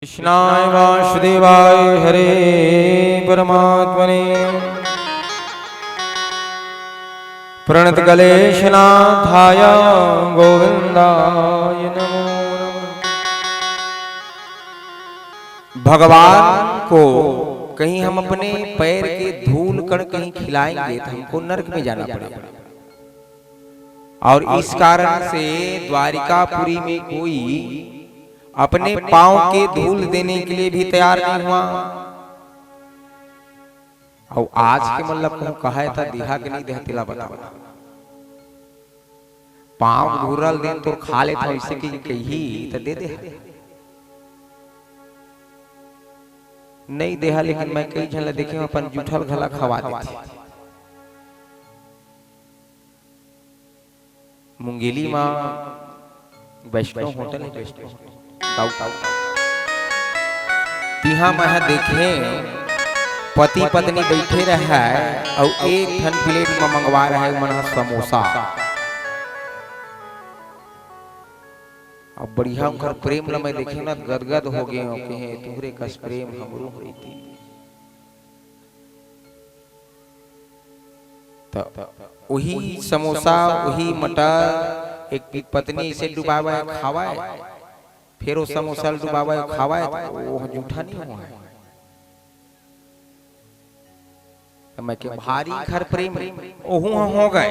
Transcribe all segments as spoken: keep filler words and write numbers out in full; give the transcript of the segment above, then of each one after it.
कृष्णाय वासुदेवाय हरे परमात्मने। प्रणत क्लेशनाथाय गोविंदाय नमो नमः। भगवान को कहीं हम अपने पैर के धूल कण कहीं खिलाएंगे तो हमको नरक में जाना पड़ेगा। और इस कारण से द्वारिकापुरी में कोई अपने पांव के धूल देने के लिए भी तैयार नहीं हुआ। और आज के मतलब कहूं कहा था, देहा के नहीं देहा, तेला बताओ। पांव धूल देन तो खा लेत हूं, इसे की कही तो दे दे। नहीं देहा, लेकिन मैं कई झन ला देखे हूं, अपन जूठल घला खवा देथे। मुंगेली मा वैष्णव होटल है, वैष्णव होटल। ताऊ, ताऊ, ताऊ। तिहा मैं देखे, पति पत्नी बैठे रहे, अउ एक ठन प्लेट म मंगवा रहे मन ह समोसा। अब बढ़िया उनकर प्रेम ल मैं देखे न, गदगद हो गए हो, कहे, "तुहरे कस प्रेम हमरो होई थी।" त वही समोसा, वही मटर, एक पि-, पत्नी इसे डुबावे, खावे, फिर वो समोसा ल डुबावे, खावे, त वो जूठा नहीं हुआ है। त मैं के भारी घर प्रेम, ओहू ह हो गए।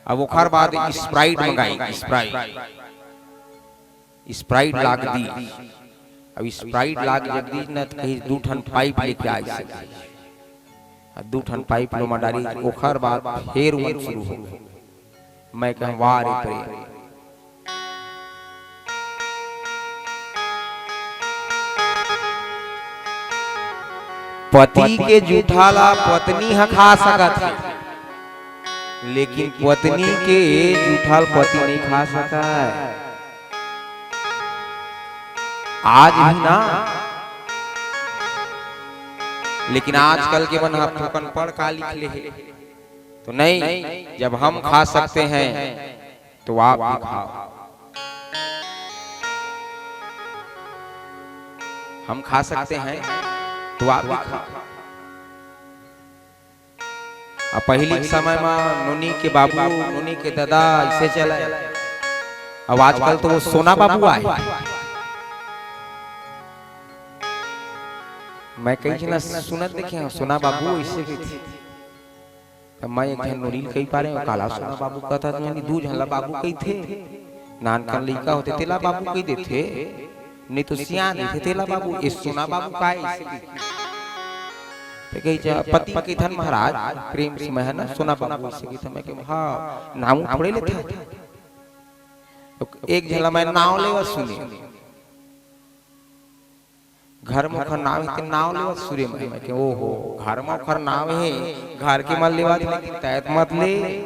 अब ओखर बाद Sprite मंगाई, Sprite। Sprite लाग दी। अब Sprite लाग जगदीश न त कहीं दू ठन पाइप लेके आए से। आ दू ठन पाइप लो मा डारी, ओखर बाद फेर उमन शुरू हो गए। मैं कहूं, "वाह रे प्रेम।" पति के जूठा ला पत्नी ह खा सकत हे, लेकिन पत्नी के जूठा ल पति नहीं खा सकय। आज भी ना, लेकिन आजकल के मन ह थोकन पढ़ का लिख ले हे, तो नहीं, जब हम खा सकते हैं, तो आप भी खाओ। हम खा सकते हैं, तो आप भी खाओ। अब पहली के समय में नोनी के बाबू, नोनी के दादा ऐसे चले। अब आजकल तो वो सोना बाबू आए। मैं कई झन सुनत देखे हूं, सोना बाबू ऐसे भी थे। त मैं एक झन नोनी ल कही पारे हूं, काला सोना बाबू कहत हस, यानी दू झन ला बाबू कहिथे। नानकन लइका होथे, तेला बाबू कहि देथे, नहीं तो सियान रहिथे, तेला बाबू, ए सोना बाबू काय अइसे कहिथे। त कही, "जा, पति ल कहिथन महाराज, प्रेम से मैं ह ना सोना बाबू अइसे कहिथन।" मैं कहे, "हां, नाम थोड़े लेथे।" त एक झन ला मैं नाम लेवत सुने। घर म ओखर नाव हे, ते नाव लेवत सुरे में, मैं के, "ओहो, घर म ओखर नाव हे, घर के मन लेवत हे, लेकिन तैं त मत ले।"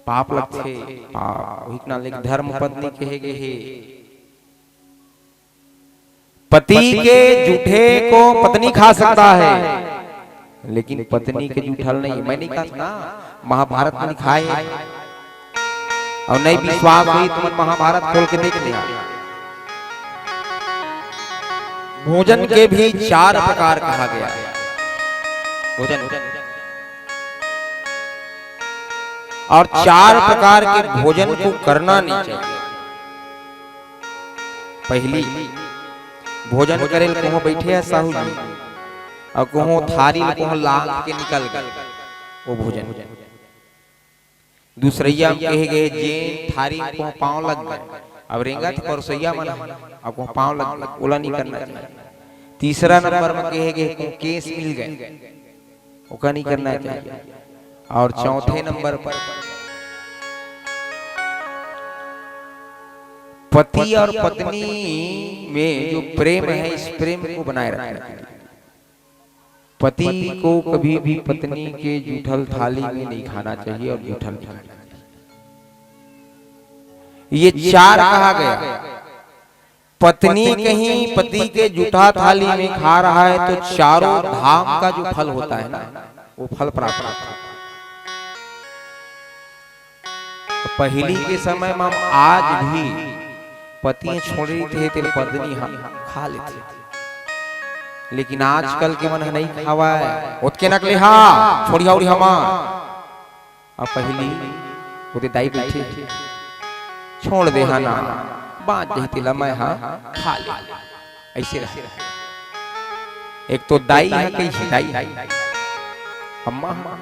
पाप लगथे, पाप। वही के नाम ले धर्म पत्नी कहे गे हे। पति के जूठे को पत्नी खा सकता है, लेकिन पत्नी के जूठल नहीं। मैं नहीं कहत ना, महाभारत में लिखाय हे। अउ नहीं विश्वास होही, तुमन महाभारत खोल के देख लिहा। भोजन के भी चार प्रकार कहा गया है। भोजन, और चार प्रकार के भोजन को करना नहीं चाहिए। पहली, भोजन करे ल कोहूं बैठे हे साहू जी, अउ कोहूं थारी ल कोहूं लांघ के निकल गे, वो भोजन। दूसरइया म कहे गे, जेन थारी म कोहूं पांव लग गे, अब रेंगत परोसइया मन ह, अउ कोहूं पांव लग गे, ओला नहीं करना चाहिए। तीसरा नंबर म कहे गे, कोहूं केस मिल गे, ओका नहीं करना चाहिए। और चौथे नंबर पर पति और पत्नी में जो प्रेम है, इस प्रेम को बनाए रखना चाहिए। पति को कभी भी पत्नी के जूठल थाली में नहीं खाना चाहिए और जूठल नहीं खाना चाहिए। ये चार कहा गया। पत्नी कहीं पति के जूठा थाली में खा रहा है, तो चारों धाम का जो फल होता है ना, वो फल प्राप्त होता है। तो पहली के समय में हम आज भी पति ह छोड़े रहिथे, तेला पत्नी ह खा लेथे। लेकिन आजकल के मन ह नइ खावय, ओतके नकले हा, छोड़िहा उड़िहा मा। अब पहिली ओदे दाई बइठे, छोड़ दे हा ना, बाँच जही तेला मैं हा खा ले। अइसे रहे। एक तो दाई ह कहिथे, दाई, अम्मा ह,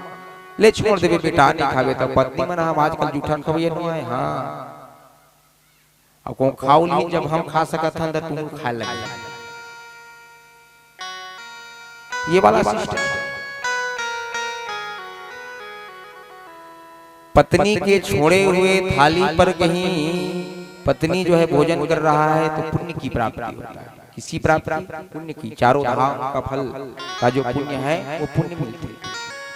"ले छोड़ देबे बेटा, नइ खाबे त।" पत्नी मन ह आजकल जूठा खवइया नोहय, हाँ। अब कहूँ खाऊ नहीं, जब हम खा सकत हन, त तुहूँ खाए लगे। ये वाला सिस्टम। पत्नी के छोड़े हुए थाली पर कहीं पत्नी जो है भोजन कर रहा है, तो पुण्य की प्राप्ति होता है। किसी प्राप्ति? पुण्य की। चारों धाम का फल का जो पुण्य है, वो पुण्य मिलते।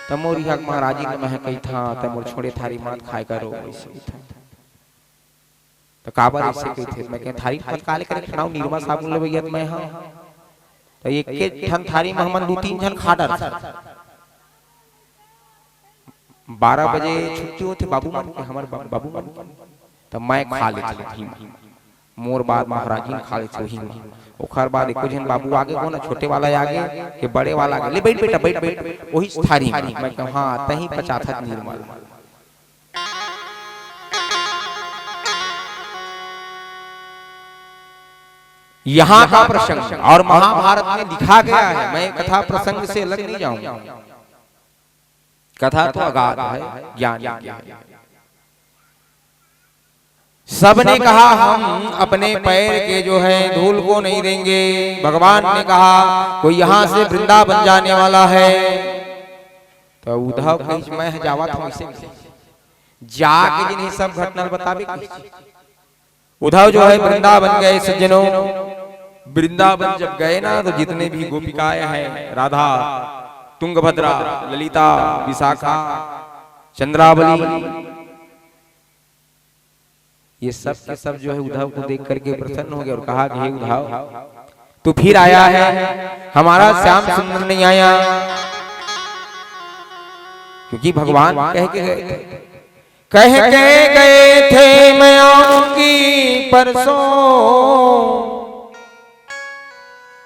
त मोर इहाँ महाराजी ने मैं कही था, त मोर छोड़े थारी मात खाए करो, ऐसे कही था। त काबर अइसे कहिथे? मैं कहें, "थारी फल काले करे खनाऊ, निरमा साबुन लेवइया त मैं हंव।" त एके ठन थारी म हमन दू तीन झन खा डरथन। बारह बजे छुट्टी होथे बाबू मन के, हमर बा-, बाबू मन के। त मैं खा लेथंव उही म। मोर बाद महाराजिन खा लेथे उही म। ओखर बाद एको झन बाबू आगे हो ना, छोटे वाला आगे, के बड़े वाला आगे, "ले बइठ बेटा, बइठ, बइठ, ओही थारी म।" मैं कहें, "हाँ, तहीं पचाथस निरमा।" यहाँ का प्रसंग और महाभारत में लिखा गया है, मैं कथा प्रसंग से अलग नहीं जाऊंगा। कथा तो अगाध है, ज्ञान की है। सबने कहा, "हम अपने पैर के जो है धूल को नहीं देंगे।" भगवान ने कहा, "कोई यहाँ से वृंदावन जाने वाला है?" त उद्धव कहिस, "मैं जावत हंव।" अइसे जाके जिन्हें सब घटना ल बताबे कहिस। उद्धव जो है वृंदावन गए सज्जनों, वृंदावन जब गए ना, तो जितने भी गोपिकाएं हैं, राधा, तुंगभद्रा, ललिता, विशाखा, चंद्रावली, ये सब के सब जो है उद्धव को देख करके प्रसन्न हो गए और कहा कि "हे उद्धव, तू फिर आया है, हमारा श्याम सुंदर नहीं आया?" क्योंकि भगवान कह के गए थे, कह के गए थे, "मैं आऊंगी परसों।"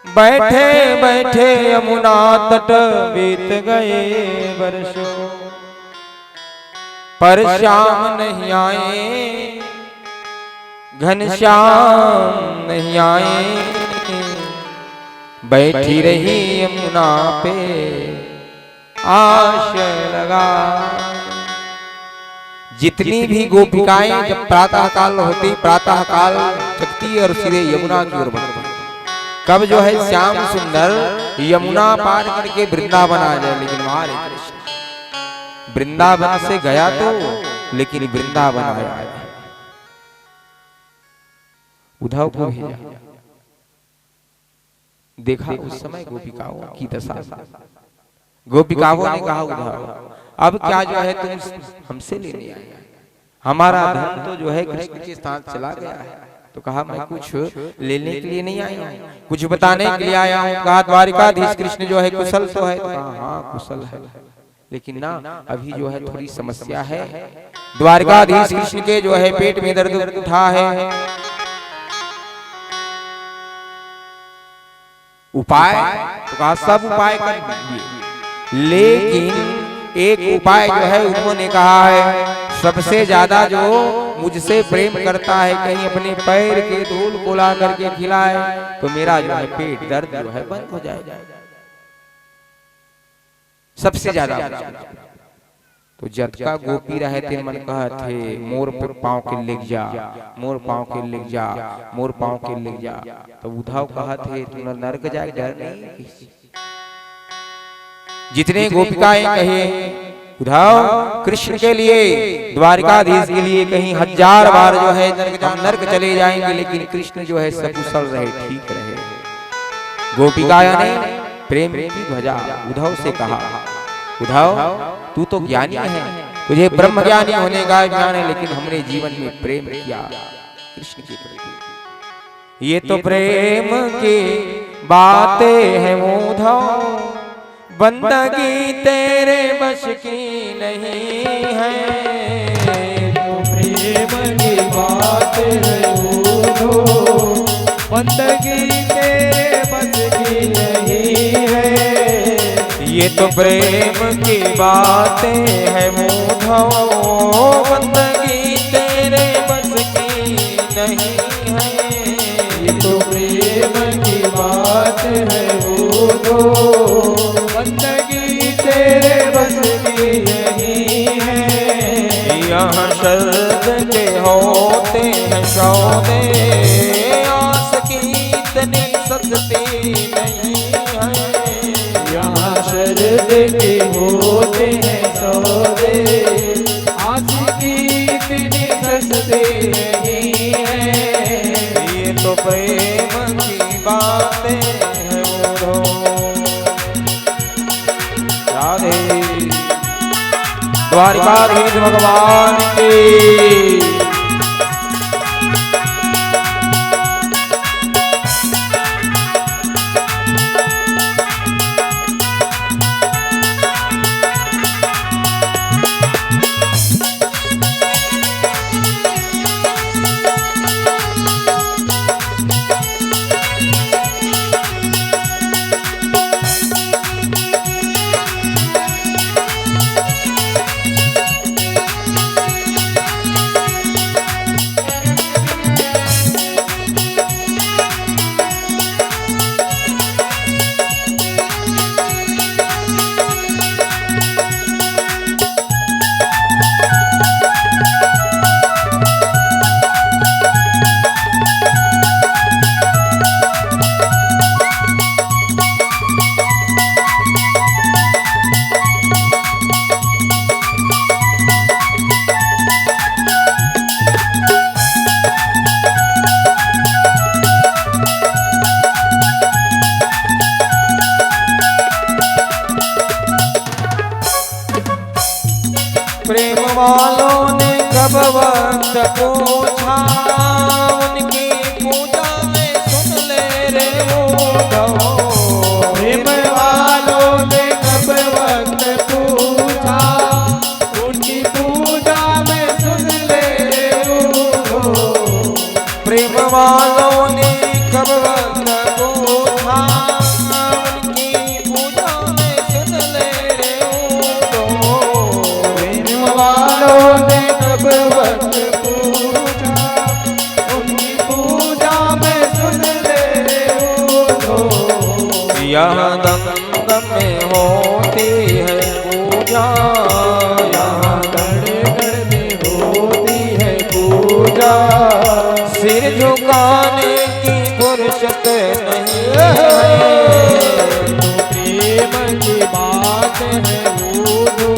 बैठे बैठे यमुना तट बीत गए बरसों। पर श्याम नहीं आए, घनश्याम नहीं आए, बैठी रही यमुना पे आस लगा। जितनी भी गोपिकाएं जब प्रातः काल होती, प्रातः काल जगती और सीधे यमुना की ओर बढ़ती। कब जो है श्याम सुंदर यमुना पार करके वृंदावन आ जाए, लेकिन वहां नहीं। कृष्ण वृंदावन से गया तो, लेकिन वृंदावन आया। उद्धव को भेजा। देखा उस समय गोपिकाओं की दशा। गोपिकाओं ने कहा, "उद्धव, अब क्या जो है तुम हमसे लेने आए? हमारा धन तो जो है कृष्ण के साथ चला गया है।" तो कहा, "मैं कुछ लेने के लिए नहीं आया हूँ, कुछ बताने के लिए आया हूँ।" कहा, "द्वारिकाधीश कृष्ण जो है कुशल तो है?" तो कहा, "हाँ, कुशल है।" लेकिन ना, अभी जो है थोड़ी समस्या है। द्वारिकाधीश कृष्ण के जो है पेट में दर्द उठा है। उपाय तो कहा, सब उपाय कर लिए, लेकिन एक उपाय जो है उन्होंने कहा है, सबसे ज्यादा जो मुझसे प्रेम करता है, कहीं अपने पैर के धूल को ला करके खिलाए तो मेरा जो है पेट दर्द जो है बंद हो जाएगा। सबसे ज्यादा। तो जतका गोपी रहे ते मन कहत हे, "मोर प-, पाँव के लेग जा, मोर पाँव के लेग जा, मोर पाँव के लेग जा।" तो उद्धव कहत हे, "तुमला नरक जाए डर नहीं?" जितने गोपिकाएं कहे, "उद्धव, कृष्ण के लिए, द्वारिकाधीश के लिए कहीं हजार बार जो है नरक जा-, नरक चले जाएंगे, लेकिन कृष्ण जो है सकुशल रहे, ठीक रहे।" गोपिकाया ने प्रेम की ध्वजा उद्धव से कहा, "उद्धव, तू तो ज्ञानी है, तुझे ब्रह्म ज्ञानी होने का ज्ञान है, लेकिन हमने जीवन में प्रेम किया कृष्ण के प्रति। ये तो प्रेम की बातें हैं उद्धव, बंदगी तेरे बस की नहीं है।" तो प्रेम की बात है उद्धव, बंदगी तेरे बस की नहीं है। ये तो प्रेम की बातें हैं उद्धव, बंदगी तेरे बस की नहीं है। ये तो प्रेम की बात है उद्धव, बंदगी तेरे बस की नहीं है। यहाँ शर्त के होते हैं सौदे, आशिकी इतनी सस्ती नहीं है। यहाँ शर्त के होते हैं सौदे, आशिकी इतनी सस्ती नहीं है। ये तो प्रेम की बातें हैं उद्धव। राधे। द्वारिकाधीश भगवान की। प्रेम वालों ने कब वक्त पूछा, उनकी पूजा में सुन ले रे उद्धव। प्रेम वालों ने कब वक्त पूछा, उनकी पूजा में सुन ले उद्धव। प्रेम वालों ने कब वक्त पूछा, उनकी पूजा में सुन ले रे उद्धव। प्रेम वालों ने कब वक्त पूछा, उनकी पूजा में सुन ले उद्धव। यहाँ दम दम में होती है पूजा, यहाँ कण कण में होती है पूजा। सिर झुकाने की फुर्सत नहीं है। तो प्रेम की बात है उद्धव,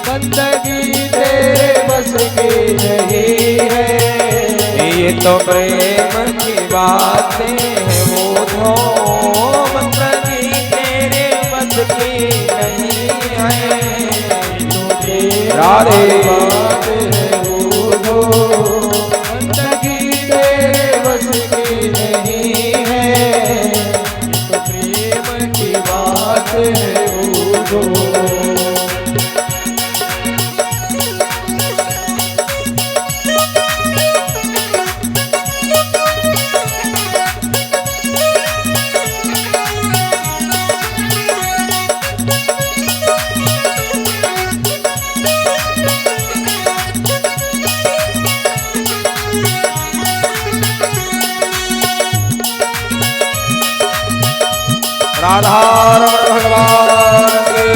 बंदगी तेरे बस की नहीं है। ये तो प्रेम की बातें हैं उद्धव, बंदगी तेरे बस की नहीं है। राधे। बात है उद्धव, बंदगी तेरे बस की नहीं है। तो प्रेम की बात है उद्धव। राधा रमण भगवान की।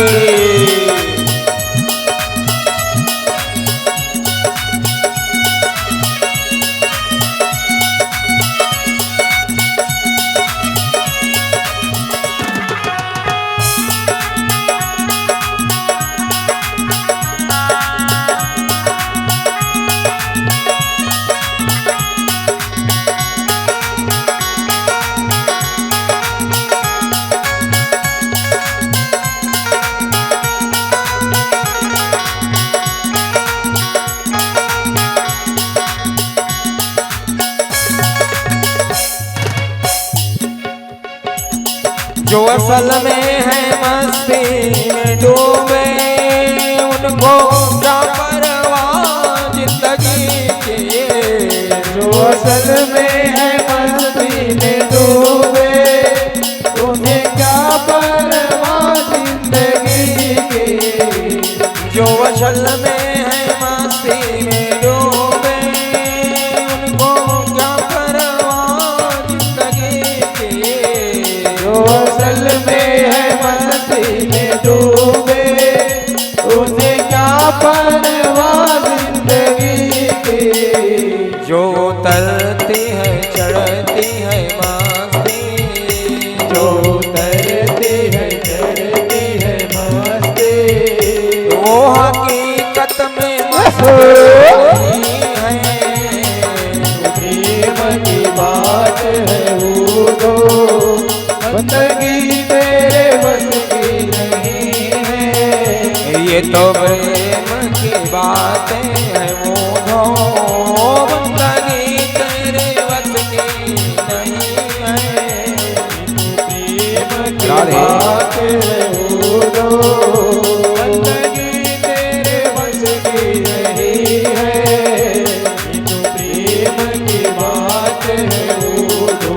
जो असल में है मस्ती में डूबे, उनको क्या परवाह जिंदगी की। जो जो असल में है मस्ती में डूबे, उन्हें क्या परवाह जिंदगी की। जो असल में है मस्ती में डूबे, उनको क्या परवाह जिंदगी की। जो असल में है मस्ती में डूबे, उन्हें क्या परवाह जिंदगी की। जो उतरती है चढ़ती है मस्ती, जो उतरती है चढ़ती है मस्ती, वो हकीकत में मस्ती नहीं है। प्रेम की बात है वो तो बंदगी तेरे बस की नहीं है। ये तो प्रेम की बातें हैं वो तो बंदगी तेरे बस की नहीं है। प्रेम की राधे। बात है वो तो बंदगी तेरे बस की नहीं है। ये तो प्रेम की बात है वो तो।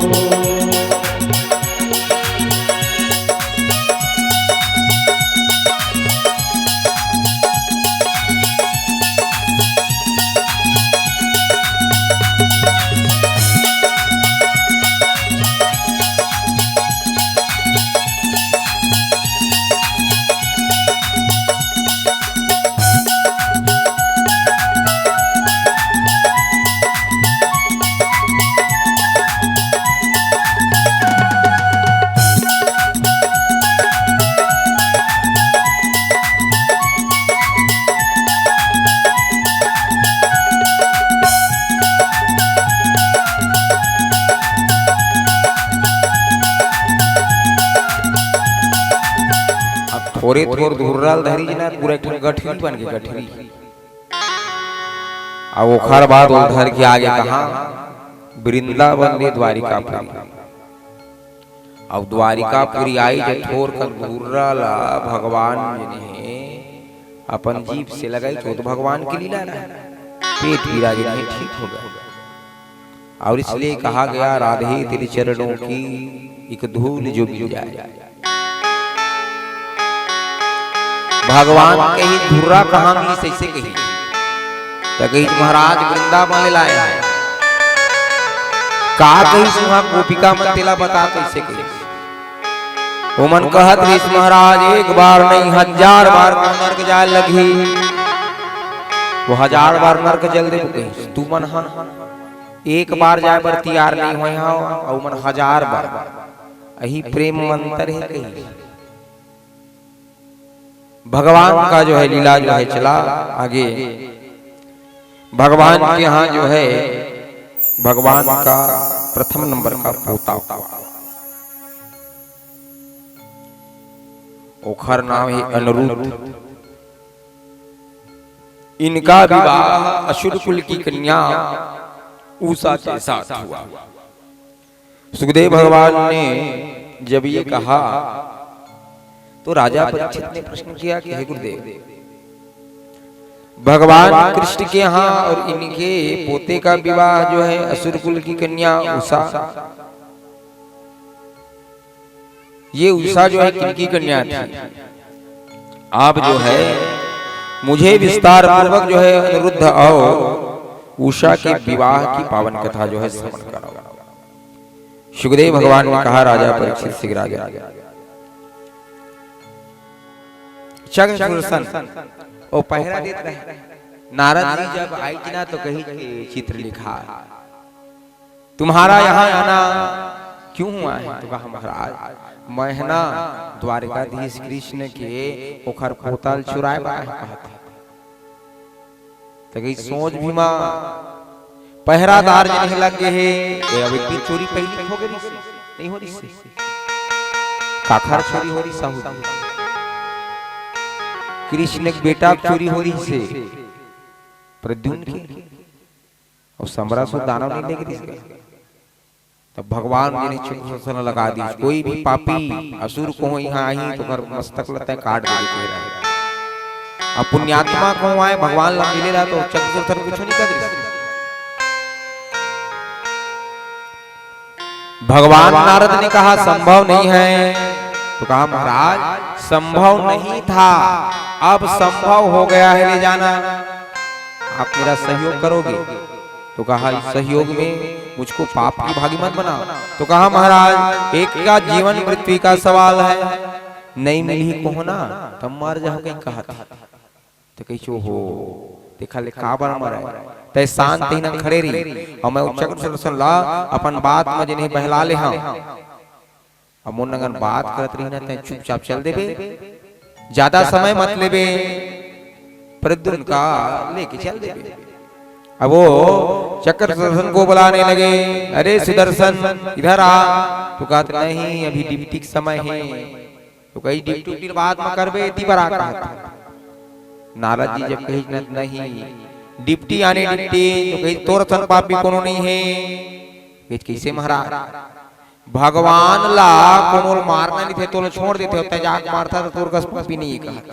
अब थोरे थोर धुर्रा ल धरी ना, पूरा एक ठन गठरी बन के गठरी। अब ओखर बाद ओल धर के आगे कहाँ? वृंदावन ले द्वारिकापुरी। अब द्वारिकापुरी आई जे थोर कन घुर्रा ला भगवान जने हे अपन जीभ से लगाई, तो भगवान के लीला रहा, पेट पीरा जने हे ठीक हो गया। और इसलिए कहा गया, राधे तेरे चरणों की एक धूल जो मिल जाए। भगवान कही धुर्रा कहाँ मिलिस, ऐसे कही। त कही महाराज वृंदावन ले लाए हैं। का कही सुहा गोपिका मन तेला बता, तो ऐसे कही। ओमन कहत रहिस महाराज, एक बार नहीं हजार बार को नरक जाए लगही। वो हजार बार नरक जल दे कही। तू मन हा एक बार जाए बर तैयार नहीं होए हा, अउ मन हजार बार। यही प्रेम मंत्र है कही। भगवान का जो है लीला जो है चला आगे। भगवान के यहाँ जो है भगवान का प्रथम नंबर का पोता हुआ। ओखर नाम है अनिरुद्ध। इनका विवाह असुर कुल की कन्या उषा के साथ हुआ। सुखदेव भगवान ने जब ये कहा तो राजा परीक्षित ने प्रश्न किया कि हे गुरुदेव, भगवान कृष्ण के यहाँ और इनके पोते का विवाह जो है असुर कुल की कन्या उषा, ये उषा जो है किनकी कन्या थी? आप जो है मुझे विस्तार पूर्वक जो है अनिरुद्ध और उषा के विवाह की पावन कथा जो है श्रवण कराओ। सुखदेव भगवान ने कहा राजा परीक्षित से, राजा चंद्र सुदर्शन वो पहरा देत रहे। नारद जी जब आई ना तो कही कि चित्रलेखा, तुम्हारा यहाँ आना क्यों हुआ है? तो कहा महाराज, मैं है ना द्वारिकाधीश कृष्ण के ओखर पोता ल चुराए बर आए हंव कहत हे। त कही सोच भी माँ पहरादार जने लग गे हे, ए, अब एक दिन चोरी पहली हो गे रिहिस, नहीं हो रिहिस। काखर चोरी हो रिहिस साहू जी? कृष्ण के बेटा के चोरी हो रिहिस हे, प्रद्युम्न के। अउ समरा सु दानव नहीं लेके दिस गए। तब भगवान जी ने चंद्र सुदर्शन लगा दी, कोई भी पापी असुर को यहाँ आही तो ओकर मस्तक ल तैं काट दे के रहे। अब पुण्यात्मा को आए भगवान ला मिले रहा तो चंद्र सुदर्शन कुछ नहीं कर दे। भगवान नारद ने कहा, "संभव नहीं है।" तो कहा, "महाराज, संभव नहीं था, अब संभव हो गया है, ले जाना, आप मेरा सहयोग करोगे?" तो कहा, "इस सहयोग में मुझको पाप की भागी मत बनाओ।" तो कहा, "महाराज, एक का जीवन मृत्यु का सवाल है, नहीं मिलही कोहना, तब मर जाओ," कहीं कहा था। त कहिस, "ओहो, तेखर ले काबर मरय?" तैं शांत ही न खड़े रही, अउ मैं ओ चक्र सुदर्शन ला अपन बात म जिन्हें बहला ले हंव। अब मोर नंगन बात करत रही ना, तैं चुपचाप चल देबे, जादा समय मत लेबे, प्रद्युम्न का लेके चल देबे। अब वो चक्र सुदर्शन को बुलाने लगे, "अरे सुदर्शन, इधर आ।" तो कहत, "नहीं, अभी ड्यूटी के समय है।" तो कहिस, "ड्यूटी उटी बाद म करबे, एती बर आ," कहत। नारद जी जब कहिस न, "नहीं, ड्यूटी आने ड्यूटी," तो कहिस, "तोर असन पापी कोनो नहीं है।" कहिस, "कइसे महाराज?" "भगवान ला कोनो ल मारना नहीं थे, तोला छोड़ देथे, तैं जाके मारथा तो तोर कस पापी नहीं," कहत।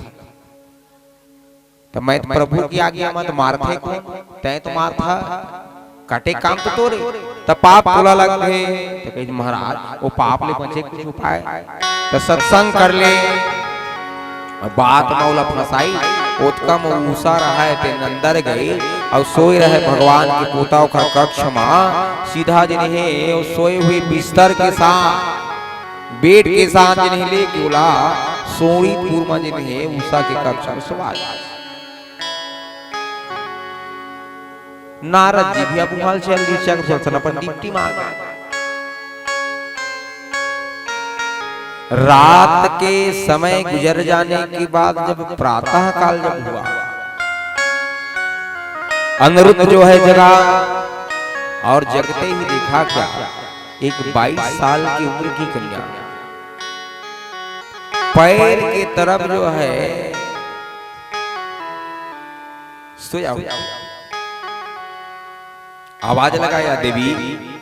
त मैं त प्रभु की आज्ञा मत मारथे कोन, तैं तो मारथा, काटे काम तो तोरे, त पाप तोला लगथे। त कहिस, "महाराज, वो पाप ले बचे कुछ उपाय?" त सत्संग कर ले, बात म ओला फंसाई, ओतका म उषा रहय, तेन अंदर गई, अउ सोए रहय भगवान के पोता ओखर कक्ष म, सीधा जिन्हें वो सोए हुए बिस्तर के साथ, बेड के साथ जिन्हें लेके ओला सोनीतपुर म जिन्हें उषा के कक्ष म सोवा दिस। नारद जी भी अब उहाँ चल दिस, चक्र सुदर्शन अपन ड्यूटी म आ गे। रात के समय गुजर जाने के बाद जब प्रातः काल जब हुआ, अनिरुद्ध जो है जगा, और जगते ही देखा क्या, एक बाईस साल की उम्र की कन्या पैर के तरफ जो है सोया हुआ। आवाज लगाया, "देवी,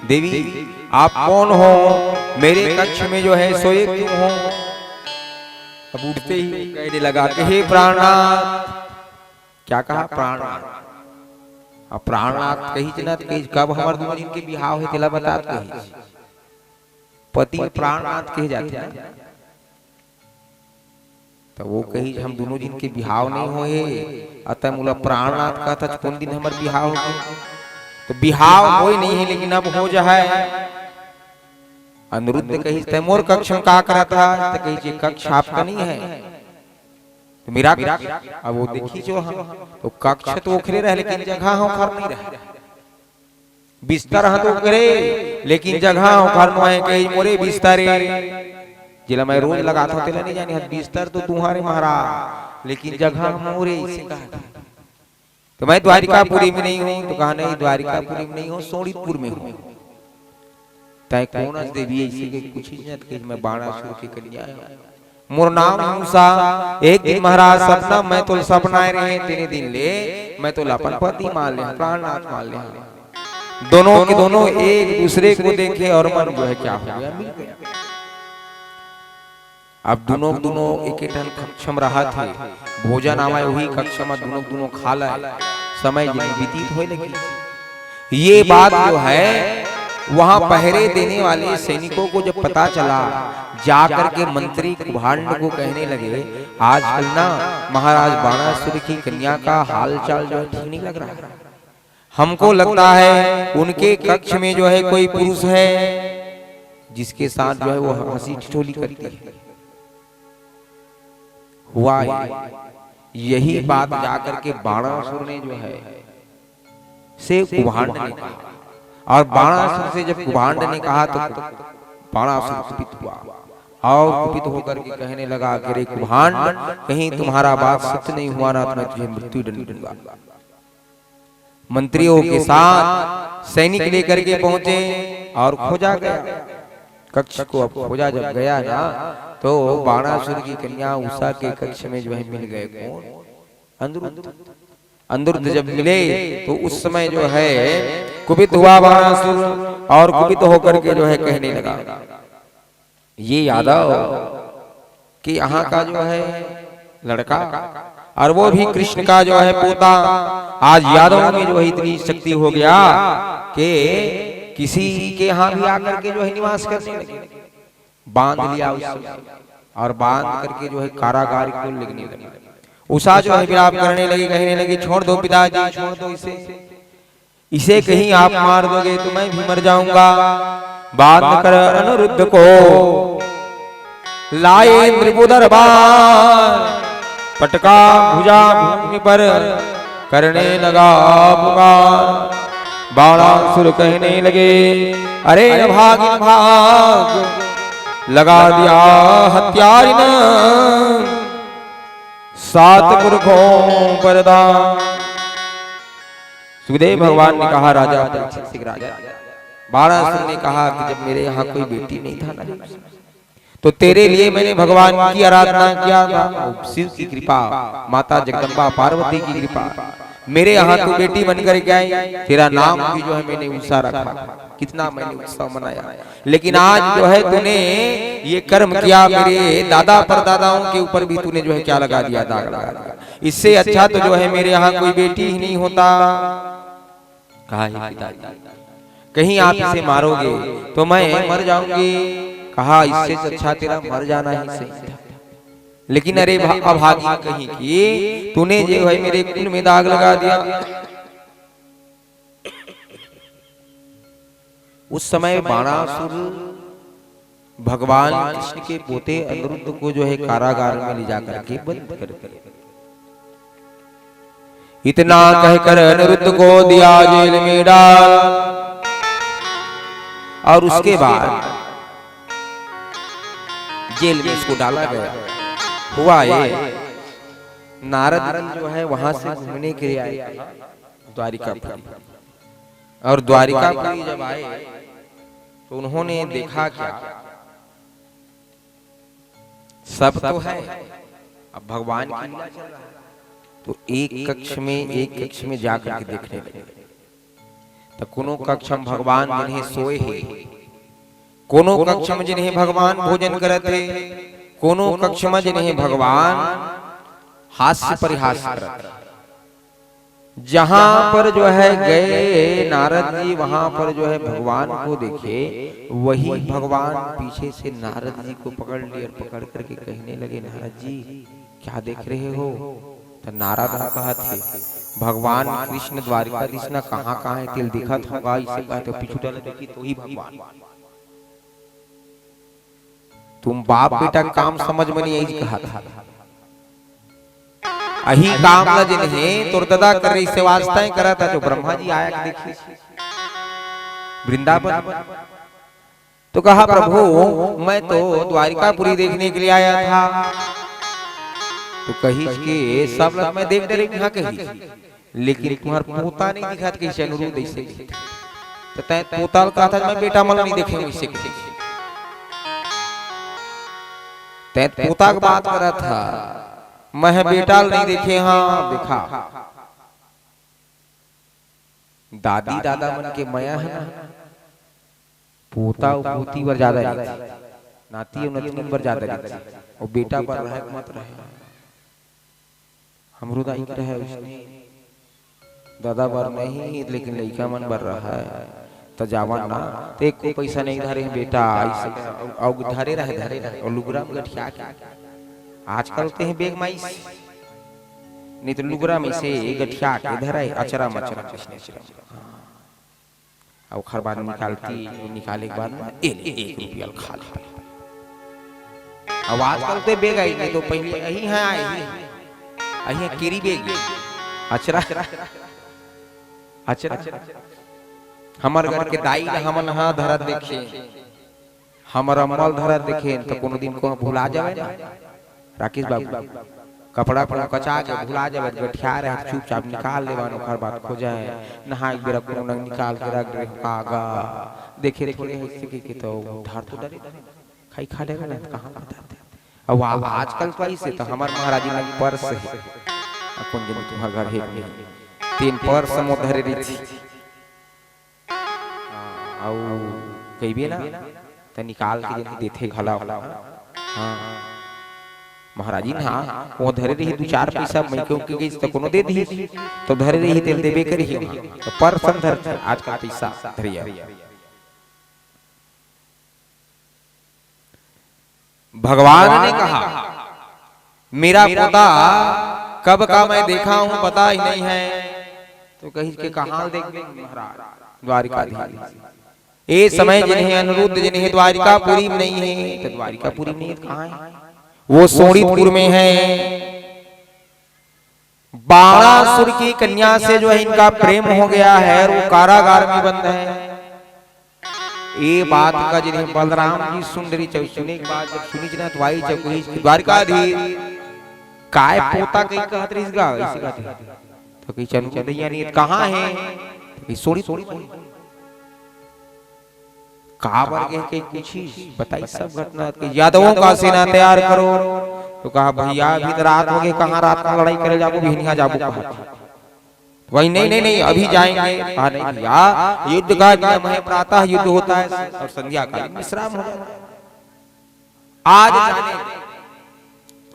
देवी, आप कौन हो? मेरे कक्ष में जो है सोए क्यों हो?" अब उठते ही कहने लगा कि, "हे प्राणनाथ।" क्या कहा? प्राणनाथ। अब प्राणनाथ कहिस ना, त कहिस, "कब हमर दूनों झिन के बिहाव हे, तेला बता," कहिस। पति प्राणनाथ कहे जाथे ना। त वो कहिस, "हम दूनों झिन के बिहाव नहीं होए हे, अउ तैं मोला प्राणनाथ कहत हस, कोन दिन हमर बिहाव होगे?" त बिहाव होए नहीं हे, लेकिन अब हो जाए। अनिरुद्ध कहिस, "तैं मोर कक्ष म का करत हस?" त कहिस, "ये कक्ष आपका नहीं है।" त मेरा कक्ष, अब वो देखिस जो हम, त कक्ष तो ओखरे रहे, लेकिन जगह ह ओखर नहीं रहे। बिस्तर ह तो ओखरे, लेकिन जगह ओखर नोहे, कहिस, "मोरे बिस्तर ए, जेला मैं रोज लगाथंव, तेला नहीं जाने हस, बिस्तर तो तुम्हारे महाराज, लेकिन जगह मोरे," अइसे कहा। "तो मैं द्वारिकापुरी में नहीं हूँ।" तो कहा, "नहीं, द्वारिकापुरी में नहीं हो, सोनीतपुर में हो।" "तैं कोन अस देवी, अइसे के कुछ ही जानत?" कहिस, "मैं बाणासुर के कन्या हूँ, मोर नाम उषा। एक दिन महाराज सपना, मैं तो सपना आए रहे, तेने दिन ले मैं तो अपन पति मान ले, प्राणनाथ मान ले।" दोनों के दोनों एक दूसरे को देखे और मन जो है क्या हो गया, मिल गया। अब दूनों दूनों एके ठन कक्ष म रहत हे, भोजन आवय उही कक्ष म दूनों दूनों खा लय, समय जिन व्यतीत होए लगिस। ये बात जो है, वहां पहरे देने वाले सैनिकों को जब पता चला, जाकर के मंत्री कुभांड को कहने लगे, "आजकल ना महाराज बाणासुर की कन्या का हालचाल जो है ठीक नहीं लग रहा है। हमको लगता है उनके कक्ष में जो है कोई पुरुष है, जिसके साथ जो है वो हंसी ठिठोली करती है।" हुआ ये। यही बात जाकर के बाणासुर ने जो है से कुभांड ने कहा, और बाणासुर से जब कुभांड ने कहा तो बाणासुर कुपित हुआ और कुपित होकर के कहने लगा कि "अरे कुभांड, कहीं तुम्हारा बात सत्य नहीं हुआ ना, तो मैं तुझे मृत्युदंड दूंगा।" मंत्रियों के साथ सैनिक लेकर के पहुंचे और खोजा गया। कक्ष को अब खोजा जब गया ना, तो बाणासुर की कन्या उषा के कक्ष में जो है मिल गए। कौन? अनिरुद्ध। अनिरुद्ध जब मिले तो उस समय जो है कुपित हुआ बाणासुर और कुपित होकर के जो है कहने लगा, "ये यादव कि यहाँ का जो है लड़का और वो भी कृष्ण का जो है पोता, आज यादव में जो है इतनी शक्ति हो गया कि किसी के यहाँ भी आकर के जो है निवास करने लगे, बांध लिया उसको, और बांध करके जो है कारागार को लिखने लगे। उषा जो है विलाप करने लगी, कहने लगी, "छोड़ दो पिताजी, छोड़ दो इसे, इसे कहीं आप मार दोगे तो मैं भी मर जाऊंगा।" बांध कर अनिरुद्ध को लाए इंद्र को दरबार, पटका भुजा भूमि पर, करने लगा पुकार। बाणासुर कहने लगे, "अरे अभागिन भाग, लगा दिया हत्यारिन सात पुरखों पर दाग।" सुखदेव भगवान ने कहा, राजा परीक्षित से, राजा, बाणासुर ने कहा कि जब मेरे यहाँ कोई बेटी नहीं था ना, तो तेरे लिए मैंने भगवान की आराधना किया था, शिव की कृपा, माता जगदम्बा पार्वती की कृपा, मेरे यहाँ तू बेटी बनकर के आई, तेरा नाम भी जो है मैंने उषा रखा। कितना मैंने उत्सव मनाया, लेकिन आज जो है तूने ये कर्म किया, मेरे दादा परदादाओं के ऊपर भी तूने जो है क्या लगा दिया, दाग लगा दिया। इससे अच्छा तो जो है मेरे यहाँ कोई बेटी ही नहीं होता। कहा, "हे पिताजी, कहीं आप इसे मारोगे तो मैं मर जाऊंगी।" कहा, "इससे अच्छा तेरा मर जाना ही सही था।" लेकिन अरे भा-, अभागी कहीं की, तूने जो है मेरे खून में दाग लगा दिया। उस समय बाणासुर भगवान कृष्ण के पोते अनिरुद्ध को जो है कारागार में ले जाकर के बंद कर दिया। इतना कहकर अनिरुद्ध को दिया जेल में डाल, और उसके बाद जेल में इसको डाला गया। हुआ ये, नारद जी जो है वहां से घूमने के लिए आए द्वारिकापुरी, और द्वारिकापुरी जब आए तो उन्होंने देखा क्या, सब तो है, अब भगवान की लीला चल रहा है। तो एक कक्ष में, एक कक्ष में जाकर के देखने लगे। तो कोनो कक्ष में भगवान जिन्हें सोए हे, कोनो कक्ष में जिन्हें भगवान भोजन करत हे, कोनो कक्ष में जिन्हें भगवान हास्य परिहास करत हे। जहां पर जो है गए नारद जी, वहां पर जो है भगवान को देखे, वही भगवान पीछे से नारद जी को पकड़ लिए और पकड़ करके कहने लगे, "नारद जी, क्या देख रहे हो?" तो नारद ह कहत हे, "भगवान कृष्ण द्वारिकाधीश ना कहाँ कहाँ हे तेला देखत हंव गा," इसे कहत हे, पीछू डाले देखी तो ही भगवान। तुम बाप बेटा काम समझ में नहीं आई कहा था। अही काम ला जिन्हें तोर ददा कर रही से वास्ता ही करा था, जो ब्रह्मा जी आया के देखी वृंदावन। तो कहा, "प्रभु, मैं तो द्वारिकापुरी देखने के लिए आया था।" तो कही कि सब लग मैं देख डरे यहाँ कही, लेकिन तुम्हार पोता नहीं दिखात कही से अनिरुद्ध ऐसे कही। तो तैं पोता ल कहा था, "मैं बेटा मन नहीं देखे हूँ इसे कही।" तैं पोता की बात करा था, "मैं बेटा ल नहीं देखे, हाँ देखा।" दादी दादा मन के मया है ना, पोता अउ पोती बर ज्यादा रहिथे, नाती अउ नतनी बर ज्यादा रहिथे, अउ बेटा बर रहय के मत रहय। हमरो दाई के रहय उसने, दादा बर नहीं, लेकिन लइका मन बर रहय, त जावन ना, त एको पइसा नहीं धरे हे बेटा, अइसे अउ, अउ धरे रहय, धरे रहय, अउ लुगरा में गठिया के। आजकल ते हे बेग माइस, नहीं तो लुगरा में से गठिया के धरय, अचरा मचरा, अइसने अचरा। हाँ। अउ ओखर बाद निकालती, निकाले के बाद में ए ले, एक रुपया ल खा ले। अब आजकल ते बेग आई, नहीं तो पहले अही है, अही, अही है केरी बेग, अचरा, अचरा। हमर घर के दाई ला हमन हा धरत देखे, हमर अम्मा ल धरत देखे, त कोनो दिन को भुला जावे ना। राकेश बाबू, कपड़ा कोनो कचा के भुला जावे, गठिया रहे, चुपचाप निकाल लेवन, ओखर बाद खोजे, नहाए के बेरा कोनो न निकाल के रख दे, कागा, देखे थोड़े है, इसे के, के तो उधार तो डरे, खाई खा डरे ना, कहाँ पता थे। अब आ-, आजकल तो ऐसे तो हमार महाराजी लग पर्स है, आ, कौन जन तुम्हार घर है कि नहीं, तीन पर्स मो धरे रही थी। हाँ, अउ कहिबे ना, त निकाल के जल्दी देथे घला। हाँ। महाराजिन, हाँ, वो धरे रही दू चार पैसा, मैं क्यों के गई, त कोनो दे दी, तो धरे रही, तेल देबे करी, हाँ। तो पर्स धर, आजकल पैसा धरिया। भगवान ने कहा, मेरा पोता कब का मैं देखा हूं, पता ही नहीं है। तो कहिस के, कहां देख महाराज, द्वारिकाधीश। ए समय जिन्हें अनिरुद्ध जिन्हें द्वारिकापुरी में नहीं है, तो द्वारिकापुरी में नहीं है, कहां है? वो शोणितपुर में है। बाणासुर की कन्या से जो है इनका प्रेम हो गया है और वो कारागार में बंद है। ये बात का जिन्हें बलराम जी सुन रही, चाहे सुने के बाद जब सुनी ना तो आई, चाहे कोई इसकी द्वारिकाधीश, काय पोता कहीं कहत रही गा, ऐसे कहते। तो कहीं चंदू दैया नहीं, कहाँ है? तो कहीं सोड़ी, सोड़ी, सोड़ी। काबर के, के पूछी, बताई सब घटना। कि यादवों का सेना तैयार करो। तो कहा, भैया, अभी तो रात हो गई, कहाँ रात में लड़ाई करे जाबो, बिहनिया जाबो कहा। वही, नहीं, नहीं, नहीं, अभी जाएंगे। कहा, नहीं भैया, युद्ध का नियम है, प्रातः युद्ध होता है और संध्या कालीन विश्राम हो जाता है। आज जाने दे।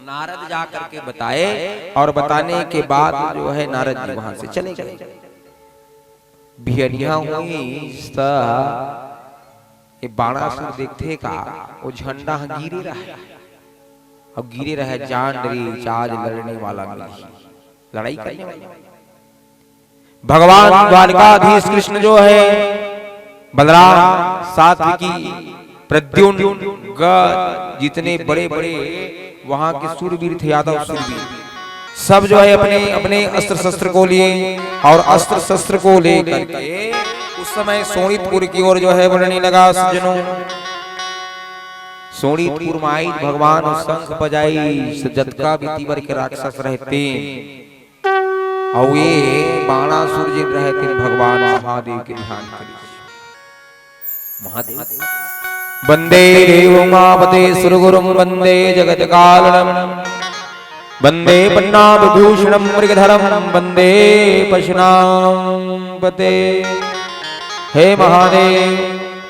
नारद जा करके बताए और बताने के बाद जो है नारद जी वहां से चले गए। बिहनिया हुई त ये बाणासुर देखथे का, वो झंडा ह गिरे रहे, अब गिरे रहे, जान डरिस आज लड़ने वाला मिलही, लड़ाई करने वाला। भगवान द्वारिकाधीश कृष्ण जो है, बलराम, सात्विकी, प्रद्युम्न, गज, जितने बड़े बड़े वहां के सूरवीर थे, यादव सूरवीर, सब जो है अपने अपने अस्त्र शस्त्र को लिए और अस्त्र शस्त्र को लेकर के उस समय शोणितपुर की ओर जो है बढ़ने लगा। सज्जनों, शोणितपुर में आई भगवान शंख बजाई, जतका भी तीवर के राक्षस रहते अउ ये बाणासुर जिन रहते भगवान महादेव के ध्यान करिस। महादेव। वंदे देवमापते सुरगुरुं वंदे जगत कारणम। वंदे पन्नाभूषणम मृगधरम वंदे पशुनाम पते। हे महादेव,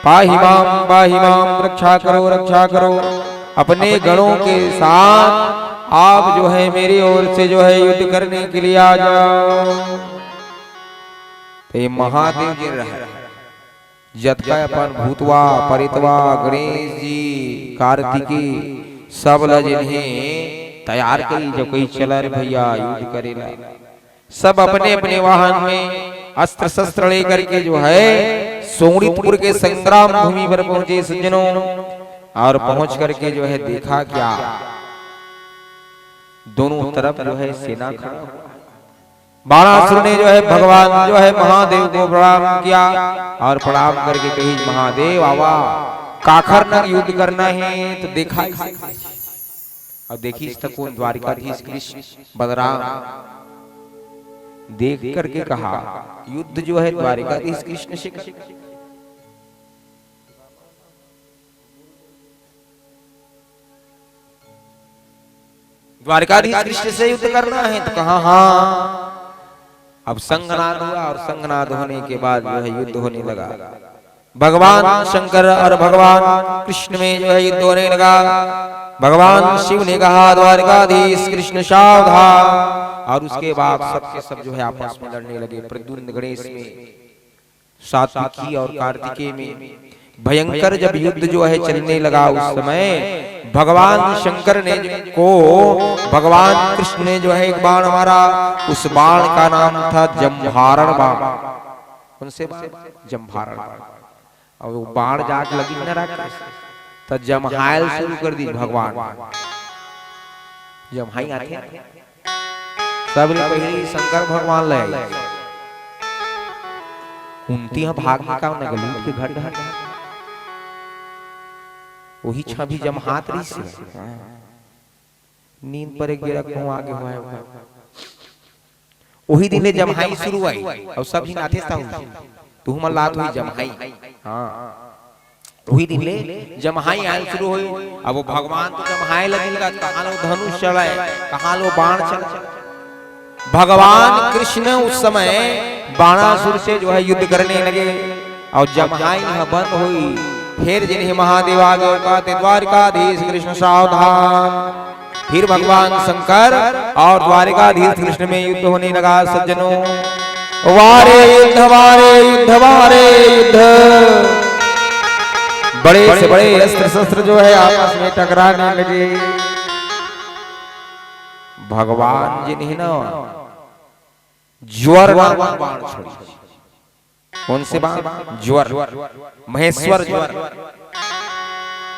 पाहि माम, पाहि माम, रक्षा करो, रक्षा करो। अपने गणों के साथ आप जो है मेरी ओर से जो है युद्ध करने के लिए आ जाओ। तो ये महादेव जी रहे, जतका अपन भूतवा, परितवा, गणेश जी, कार्तिकी, सब ल जिन्हें तैयार करी, जो कोई चला रे भैया युद्ध करेला। सब अपने अपने वाहन में अस्त्र शस्त्र लेकर के जो है शोणितपुर के संग्राम भूमि पर पहुंचे सज्जनों, और पहुंच करके जो है देखा क्या, दोनों तरफ जो है सेना खड़ा हुआ। बाणासुर ने जो है भगवान जो है महादेव को प्रणाम किया और प्रणाम करके कही, महादेव आवा, काखर नंग युद्ध करना है तो देखा। अब देखिस त कोन, द्वारिकाधीश कृष्ण बलराम देख करके कहा, युद्ध जो है द्वारिकाधीश कृष्ण से कर। द्वारिकाधीश कृष्ण से युद्ध करना है तो कहा, हाँ। अब संघनाद हुआ और संघनाद होने के बाद जो है युद्ध होने लगा। भगवान शंकर और भगवान कृष्ण में जो है युद्ध होने लगा। भगवान शिव ने कहा, द्वारिकाधीश कृष्ण सावधान, और उसके बाद सबके सब जो है आपस में लड़ने लगे। प्रद्युम्न गणेश में, सात्विकी और कार्तिकेय में भयंकर जब युद्ध जो है चलने लगा, उस समय भगवान शंकर ने को भगवान कृष्ण ने जो है एक बाण मारा। उस बाण का नाम था जम्भारण बाण। कौन से बाण? जम्भारण बाण। अब वो बाण जाके लगी न राक्षस, त जम्हायल शुरू कर दी भगवान। जम्हाई आथे, सबले पहिली शंकर भगवान ले आई। कुंती ह भाग में का नगलूट के घर डहर, वही छवि जम्हात रहिस हे। नींद पर एक बेरा कहूं आगे हुआ है। वही दिन ले जम्हाई शुरू आई, अउ सब झिन आथे साहू, तुहू मन लात होही जम्हाई। हाँ, वही दिन ले जम्हाई आयल शुरू होई। अब वो भगवान तो जम्हाए लगिन गा, कहाँ लो धनुष चलाए, कहाँ लो बाण चलाए। भगवान कृष्ण उस समय बाणासुर से जो है युद्ध करने लगे, और जम्हाई ह बंद होई। फिर जिन्हें महादेव आगे कहते, द्वारिकाधीश कृष्ण सावधान। फिर भगवान शंकर और द्वारिकाधीश कृष्ण में युद्ध होने लगा। सज्जनों, वारे युद्ध, वारे युद्ध, वारे युद्ध। बड़े से बड़े अस्त्र शस्त्र जो है आपस में टकराने लगे। भगवान जी ने ना ज्वर नामक बाण छोड़ी। कौन से बाण? ज्वर। महेश्वर ज्वर।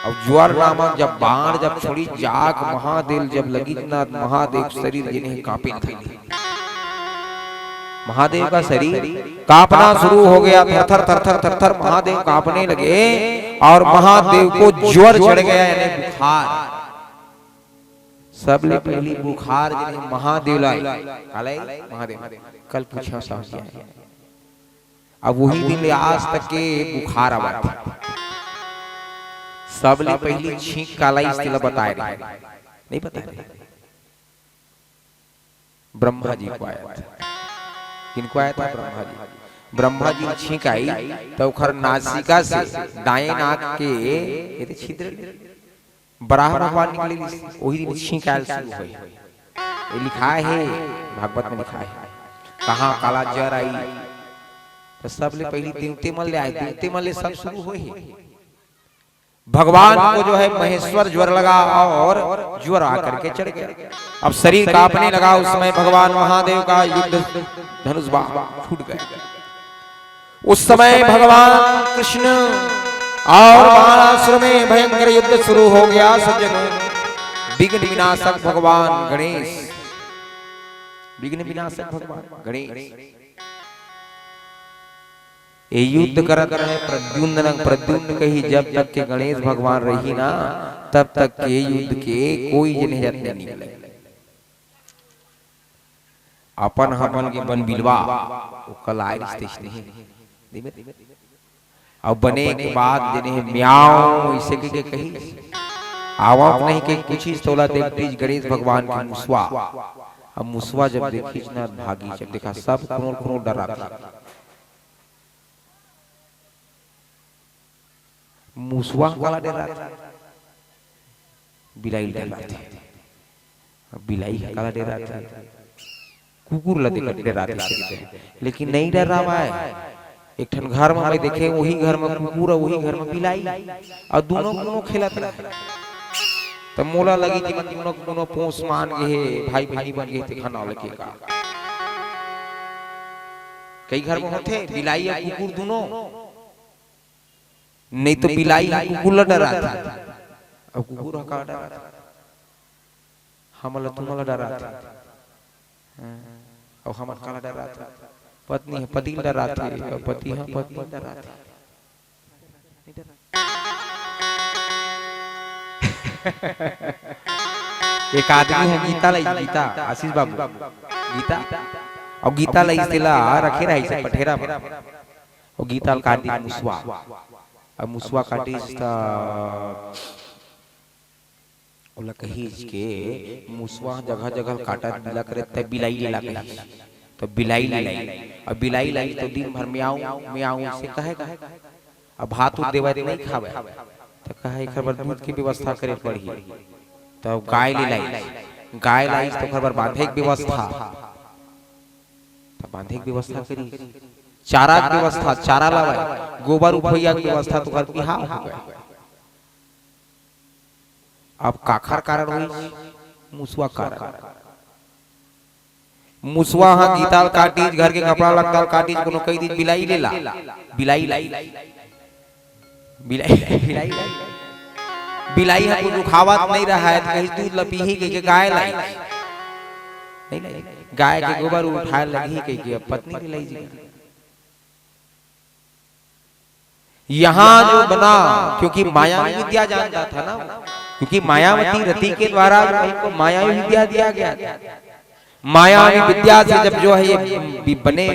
अब ज्वर नामक जब बाण जब छोड़ी, जाग महादेव जब लगी ना, महादेव शरीर जिन्हें कांपे लगे। महादेव का शरीर कांपना शुरू हो गया, थर थर थर थर थर थर महादेव कांपने लगे। और महादेव को ज्वर चढ़ गया, यानी बुखार। सबले पहली बुखार जिन्हें महादेव लाई, काला आई? महादेव। कल पूछा साहब क्या है? अब वही दिन ले आज तक के बुखार आवत हे। सबले पहली छींक काला आई, तेला बताए रहे, नहीं बताए रहे? ब्रह्मा जी को आया था। किनको आया था? ब्रह्मा जी। ब्रह्मा जी छींक आई, तो ओखर नासिका से, दाएं नाक के, ये तो छिद्र, बराह भगवान निकले, वही दिन छींक आयल शुरू होय। ये लिखाय हे, भागवत में लिखाय हे। कहाँ काला ज्वर आई, तो सबले पहली देवते मन ले आय, देवते मन ले सब शुरू होय हे। भगवान को जो है महेश्वर ज्वर लगा और ज्वर आकर के चढ़ गया। अब शरीर कांपने लगा, उस समय भगवान महादेव का युद्ध धनुष बाण फूट गए। उस समय भगवान कृष्ण और बाणासुर में भयंकर युद्ध शुरू हो गया। सज्जनों, विघ्न विनाशक भगवान गणेश, विघ्न विनाशक भगवान गणेश ये युद्ध करत रहे प्रद्युम्न नंग प्रद्युम्न कही, जब तक के गणेश भगवान रही ना, तब तक के युद्ध के कोई जने जतने नहीं मिले। अपन ह बन के बन बिलवा, ओकर लाय रिश्ते नहीं। अब बने के बाद जने हे म्याऊं, इसे के, के कही, आवा नहीं के कुछ ही तोला देख दीज गणेश भगवान के मुसवा। अब मुसवा जब देखीच ना भागी, जब देखा सब कोनो कोनो डराथे। मुसवा काला डराथे? बिलाई डराथे। अब बिलाई ह काला डराथे? कुकुर ला देख डराथे सिर्फ, लेकिन नहीं डरावय। एक ठन घर में मैं देखे, वही घर में कुकुर, वही घर में बिलाई, और दोनों कोनो खेलत रहे। त मोला लगी कि मन दोनों कोनो पोस मान गे हे, भाई भाई बन गे हे, तेखर नाव लेके का। कई घर में होथे बिलाई या कुकुर दोनों, नहीं तो बिलाई ह कुकुर ला डराथे, अब कुकुर ह का डराथे? हमन ला तुमन ला डराथे। हाँ। अउ हमन काला डराथे? पत्नी ह पति ला डराथे, अउ पति ह पत्नी ला डराथे। एक आदमी ह गीता ला, गीता, आशीष बाबू, गीता, अउ गीता ला तेला रखे रहिस पठेरा म, अउ गीता ला काट दिस मुसवा, अउ मुसवा काटिस त ओला कहिस के मुसवा जगह जगह काटत बिला करे, त बिलाई ले ला कहिस। त बिलाई ले लाई। अब बिलाई लाई त दिन भर म्याऊं, म्याऊं से कहेगा। अब भात उत देवय त नहीं खावय। त कहे एकर बर दूध के व्यवस्था करे पड़ही। त गाय ले लाई। गाय लाई त ओकर बर बांधे के व्यवस्था। त बांधे के व्यवस्था करी। चारा के व्यवस्था, चारा लावय। गोबर उठोइया के व्यवस्था, त ओकर बिहाव हो गय। अब काखर कारण होइस? मुसवा कारण। मुसवा ह गीता ल काटिस, घर के कपड़ा लत्ता ल काटिस, कोनो कहि दिस बिलाई ले ला, बिलाई ला, बिलाई, बिलाई ला। बिलाई ह कुछ उखावत नहीं रहय, त कहिस दूध ल पीही कहिके गाय लाई, नहीं लाई, गाय के गोबर उठाय लगही कहिके अब पत्नी ले लाई जी। यहाँ जो बना, क्योंकि मायावी विद्या जानता था ना, क्योंकि मायावती रति के द्वारा जो है, उनको मायावी विद्या दिया गया था। मायावी विद्या से जब जो है ये बि-, बने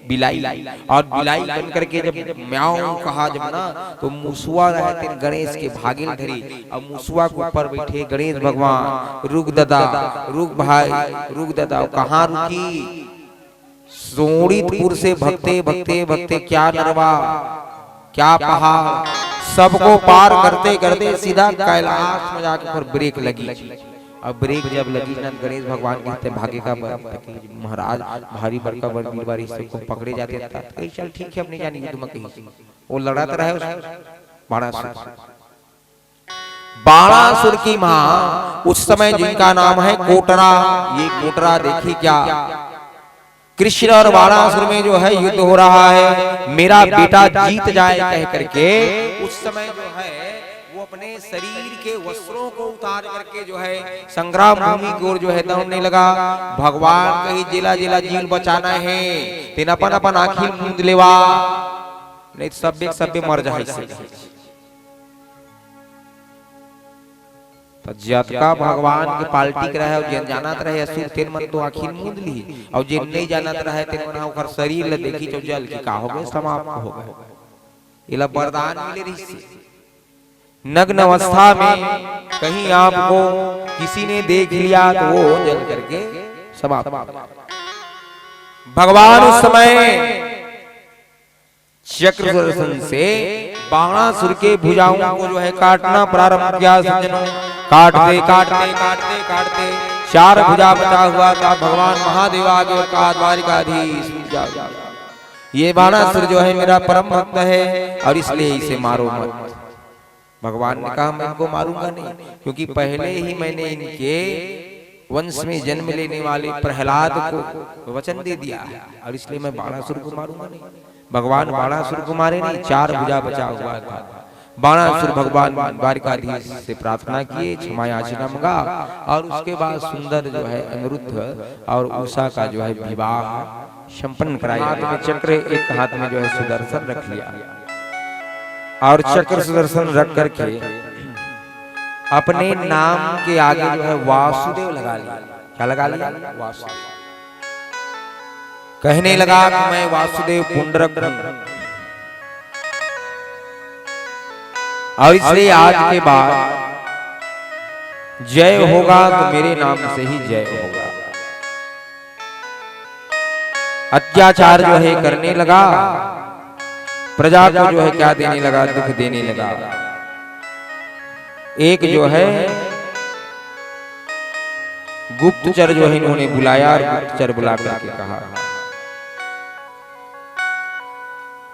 बिलाई, और बिलाई बन करके जब म्याऊं कहा जब ना, तो मुसवा रहे तेन गणेश के भागिल धरी, और मुसवा के ऊपर बैठे गणेश भगवान, रुक ददा, रुक भाई, रुक ददा, कहाँ रुकी? सोड़ितपुर से भगते, भगते, भगते क्या नरवा, क्या पहाड़, सबको पार करते, करते सीधा कैलाश में जाके फिर ब्रेक लगी। अब ब्रेक जब लगी ना, गणेश भगवान कहते, "भागे का बर?" महाराज, भारी बड़का बर बीरवारी से को पकड़े जाते, त कही, "चल ठीक है, अपनी जान युद्ध में कही।" वो लड़त रहे उसको। बाणासुर। बाणासुर की माँ उस समय, जिनका नाम है कोटरा, ये कोटरा देखी क्या, कृष्ण और बाणासुर में जो है युद्ध हो रहा है, मेरा बेटा जीत जाए कह करके उस समय जो है वो अपने शरीर के वस्त्रों को उतार करके जो है संग्राम भूमि की ओर जो है दौड़ने लगा। भगवान कही, "जेला जेला जीव बचाना है, तेन अपन अपन आँखी मूंद लेवा, नहीं तो सब्बे के सब्बे मर जाए।" त जतका भगवान के पाल्टी के रहे अउ जेन जानत रहे असुर, तेन मन तो आँखी मूंद लिही, अउ जेन नइ जानत रहे तेन मन ह ओकर शरीर ल देखिस अउ जल के का हो गए, समाप्त हो गए। एला वरदान मिले रहिस हे। नग्न अवस्था में कहीं आपको किसी ने देख लिया तो वो जल करके समाप्त हो गए। भगवान उस समय चक्र सुदर्शन से बाणासुर के भुजाओं को जो है काटना प्रारंभ किया। सज्जनों, काटते काटते काटते काटते चार भुजा बचा हुआ था। भगवान महादेव आगे और कहा, "द्वारिकाधीश, रुक जाओ, ये बाणासुर जो है मेरा परम भक्त है और इसलिए इसे मारो मत।" भगवान ने कहा, "मैं इनको मारूंगा नहीं, क्योंकि पहले ही मैंने इनके वंश में जन्म लेने वाले प्रहलाद को वचन दे दिया है और इसलिए मैं बाणासुर को मारूंगा नहीं।" भगवान बाणासुर को मारे नहीं, चार भुजा बचा हुआ था। बाणासुर भगवान द्वारिकाधीश से प्रार्थना किए, क्षमा याचना मंगा और उसके बाद सुंदर जो है अनिरुद्ध और उषा का जो है विवाह संपन्न कराया। हाथ में चक्र, एक हाथ में जो है सुदर्शन रख लिया और चक्र सुदर्शन रख करके अपने नाम के आगे जो है वासुदेव लगा लिया। क्या लगा लिया? वासुदेव। कहने लगा कि मैं वासुदेव पुंडरक हूं और इसलिए आज के बाद जय होगा तो मेरे नाम से ही जय होगा। अत्याचार जो है करने लगा, प्रजा को जो है क्या देने लगा, दुख देने लगा। एक जो है गुप्तचर जो है इन्होंने बुलाया और गुप्तचर बुला करके कहा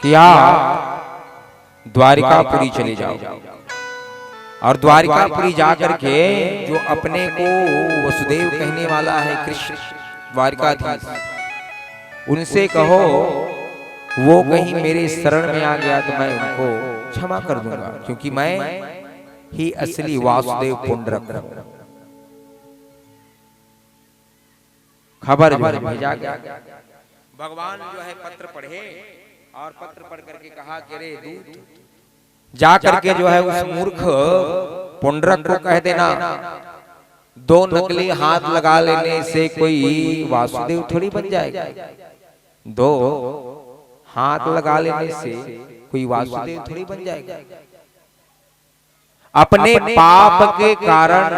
कि आप द्वारिकापुरी चले जाओ और द्वारिकापुरी जा करके जो अपने को वसुदेव कहने वाला है कृष्ण द्वारिकाधीश, उनसे कहो वो कहीं मेरे शरण में आ गया तो मैं उनको क्षमा कर दूंगा, क्योंकि मैं ही असली वासुदेव पुंडरक हूं। खबर जो है भेजा गया। भगवान जो है पत्र पढ़े और पत्र पढ़ करके कहा कि अरे दूत, जा करके जो है उस मूर्ख पुंडरक को कह देना, दो नकली हाथ लगा लेने से कोई वासुदेव थोड़ी बन जाएगा। दो हाथ लगा लेने से कोई वासुदेव थोड़ी बन जाएगा। अपने पाप के कारण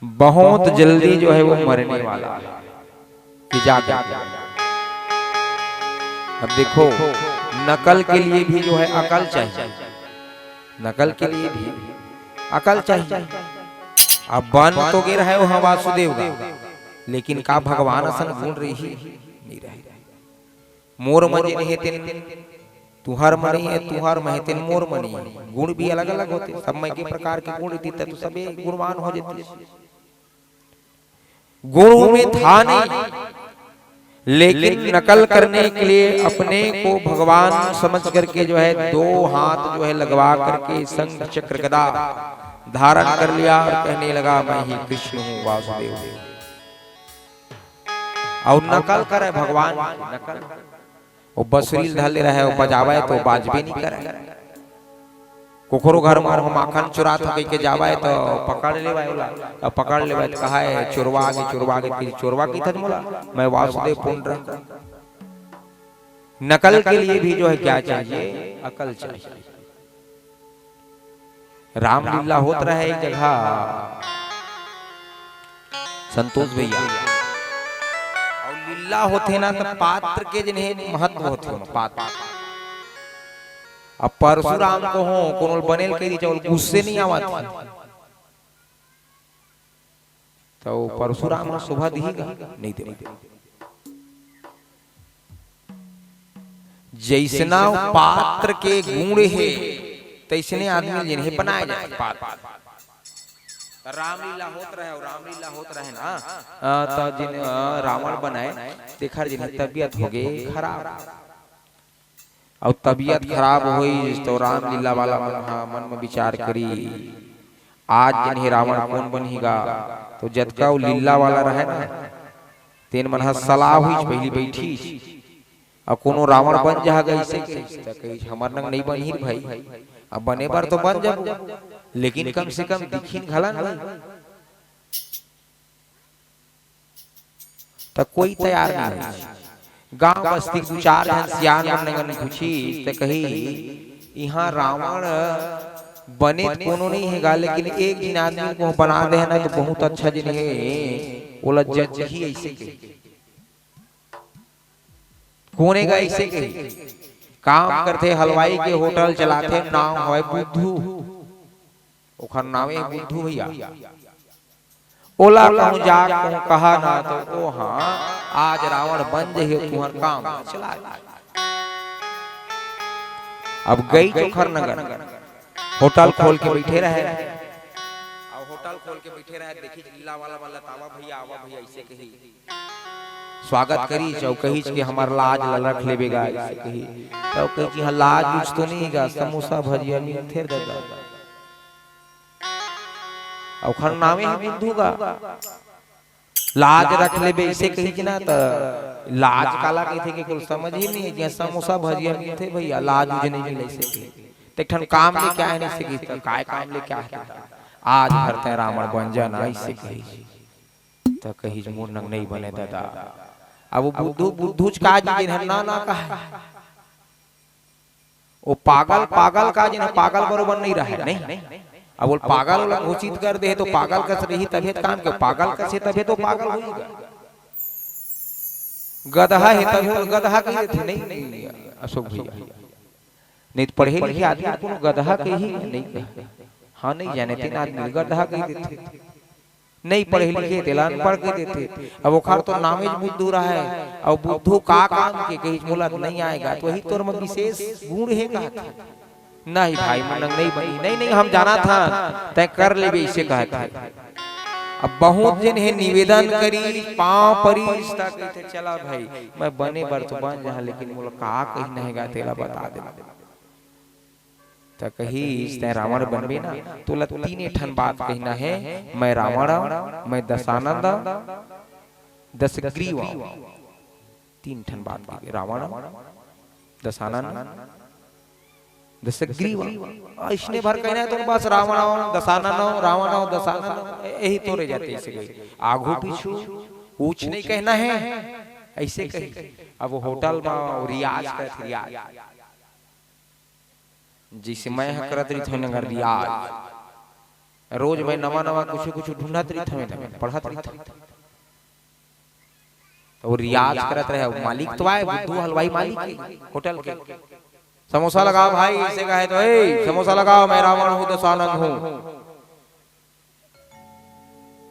बहुत जल्दी जो है वो मरने वाला है कि जा करके। अब देखो, नकल के लिए भी जो है अकल चाहिए, नकल के लिए भी अकल चाहिए। अब बन तो गे रहे हो, हाँ, वासुदेव का, लेकिन का भगवान असन गुण रही? नहीं रहे। मोर म जेन हे तेन तुहर म नइ हे, तुहर म हे तेन मोर म नइ हे। गुण भी अलग-अलग होथे, सब म एके प्रकार के गुण रहितिस त सबे गुणवान हो जतिस। गुण में था नहीं, लेकिन नकल करने के लिए अपने को भगवान समझ करके जो है दो हाथ जो है लगवा करके शंख चक्र गदा धारण कर लिया और कहने लगा, "मैं ही कृष्ण हूँ, वासुदेव हूँ।" अउ नकल करे भगवान के, नकल। वो बंसुरी ल धर ले रहे, वो बजावे तो बाजबे नहीं करे। कुकरो घर में माखन चुरात हो कहिके जावे तो पकड़ लेवे ओला, तो पकड़ लेवे तो कहे, "चोरवा आगे, चोरवा आगे, तेरी चोरवा की थज मोला, मैं वासुदेव पुंडरक।" नकल के लिए भी जो है क्या चाहिए? अकल चाहिए। रामलीला होत रहे एक जगह, संतोष भैया, अउ लीला होथे ना, त पात्र के जने महत्व होथे ओमा, पात्र। अब परशुराम को हो, कोनो ल बने ल कहि दे, ओला गुस्से नहीं आवत हे। त परशुराम ह शोभा दिही का? नहीं दे। जैसना पात्र के गुण हे, तइसने आदमी ल जिन हे बनाए जाए पात। त रामलीला होत रहे, अउ रामलीला होत रहे ना, अ, त जिन, अ, रावण बनाए, तेखर जिन हे तबीयत होगे खराब। अउ तबीयत खराब होइस, त रामलीला वाला मन ह मन म विचार करिस, आज जिन हे रावण कोन बनही गा? त जतका वो लीला वाला रहे ना, तेन मन ह सलाह होइस, पहिली बइठिस, अउ कोनो रावण बन जहा गा अइसे कहिस, त कहिस, "हमर नंग नइ बनही रे भाई, अब बने बर तो बन जाबो, लेकिन कम से कम दिखिन घला न भाई।" त कोई तैयार नइ होइस। गांव बस्ती के दू चार झन सियान मन नंगन पूछिस, त कहिस, "इहां रावण बने त कोनो नइ हे गा, लेकिन एक झिन आदमी ल बना देहा ना, त बहुत अच्छा जिन हे, ओला जचही," अइसे कहिस। कोने गा अइसे कहिस? काम करथे, हलवाई के होटल चलाथे, नांव हवय बुद्धू। ओखर नावे बुद्धू भइया। ओला कहूं जा, कहूं कहा ना, त ओ हा आज रावण बन जही, तुंहर काम चला जाही। अब गइस ओखर नंगन, होटल खोल के बइठे रहे। अब होटल खोल के बइठे रहे, देखिस लीला वाला मन ल, "आवा भइया, आवा भइया," अइसे कहिस। स्वागत करिस अउ कहिस कि हमर लाज ल रख लेबे गा, अइसे कहिस। त कहिस कि हां, लाज उज तो नइ गा, समोसा भजिया मिलथे ददा। अउ ओखर नामे हे बुद्धू गा। लाज रख लेबे, अइसे कहिस ना, त लाज काला कहिथे कि कुल समझ ही नइ हे, समोसा भजिया मिलथे भइया, लाज उज नइ मिले, अइसे कहिस। त एक ठन काम लेके आए हंव, अइसे कहिस, त काय काम लेके आए हस? आज भर तैं रावण बन जा ना, अइसे कहिस। त कहिस, "मोर नंग नइ बने ददा।" अब वो बुद्धू, बुद्धूच का जिन हे, ना, ना कहे। वो पागल, पागल का जिन हे, पागल बरोबर नइ रहे, नहीं? अब वो पागल ओला घोषित कर दे हे, त पागल कस रही, तभे त काम के, पागल कस हे, तभे त पागल होही गा। गदहा हे, तभे गदहा कहि देथे, नहीं, नहीं, अशोक भइया। नहीं त पढ़े लिखे आदमी कोनो गदहा कही नइ कहे। हां, नइ जाने तेन आदमी गदहा कहि देथे। नइ पढ़े लिखे तेला अनपढ़ कहि देथे। अब ओखर तो नामेच बुद्धू रहे, अउ बुद्धू का काम के कहिस, मोला नइ आए गा, त वही तोर म विशेष गुण हे कहत हे। नहीं भाई, मोर नंग नइ बनही, नहीं, नहीं, हम जानत हन, तैं कर लेबे, अइसे कहत हे। अब बहुत झन हे निवेदन करिस, पांव परिस, त कहिथे, "चला भाई, मैं बने बर तो बन जहां, लेकिन मोला का कहिना हे गा, तेला बता दे।" त कहिस, "तैं रावण बनबे ना, तोला तीने ठन बात कहिना हे, 'मैं रावण अंव, मैं दशानन अंव, दशग्रीव अंव।'" तीन ठन बात कहिके, "रावण अंव, दशानन अंव, दशग्रीव अंव।" अइसने भर कहिना हे त बस, "रावण अंव, दशानन अंव, रावण अंव, दशानन अंव," ए-, एही तोरे जाते अइसे कहिस। आघू पीछू कुछ नइ कहिना हे, अइसे कहिस। अब वो होटल म रियाज करत, रियाज। जइसे मैं ह करत रहिथंव ना गा रियाज, रोज मैं नवा नवा कुछु कुछु ढूंढत रहिथंव, पढ़त रहिथंव। त वो रियाज करत रहे, वो मालिक तो आय, बुद्धू हलवाई मालिक हे होटल के। "समोसा लगाओ भाई," अइसे कहे त, "ए, समोसा लगाओ, मैं रावण हूं, दशानन हूं।"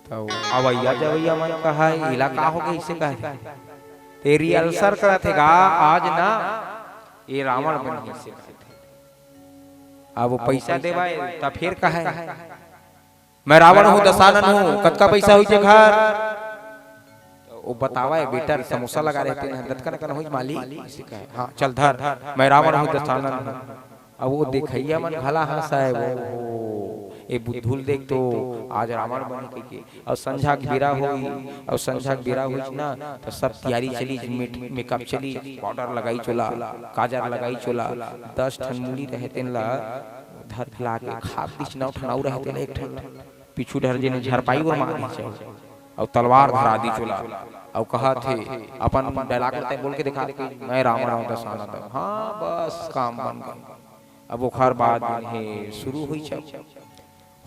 त अवइया जवइया मन कहय, "एला का होगे?" अइसे कहे। त ए rehearsal करत हे गा, "आज ना, ए रावण बनही," अइसे कहे। अब वो पइसा देवय, त फेर कहय, "मैं रावण हूं, दशानन हूं, कतका पइसा होइस एखर?" त वो बतावय, "बेटा, समोसा लगा रहे तेन ह, दतकन कन होइस मालिक?" अइसे कहे, "हां, चल धर, मैं रावण हूं, दशानन हूं।" अब वो देखइया मन घला हंसय, "ओ हो, ए बुद्धू ल देख तो, आज रावण बनही," कहिके। अउ संझा के बेरा होइस, अउ संझा के बेरा होइस ना, त सब तियारी चलिस, मेक-, makeup चलिस, powder लगाइस ओला, काजर लगाइस ओला, दस ठन मूली रहे तेन ला धर के लाके खात दिस, नौ ठन अउ रहे तेन ला एक ठन ला। पीछू डहर जेन झरपाई ओर मार दिस, अउ तलवार धरा दिस ओला, अउ कहत हे, अपन dialogue ल तैं बोल के देखा कि "मैं रावण अंव, दशानन अंव।" हां, बस काम बन गे। अब ओखर बाद हे शुरू होइस।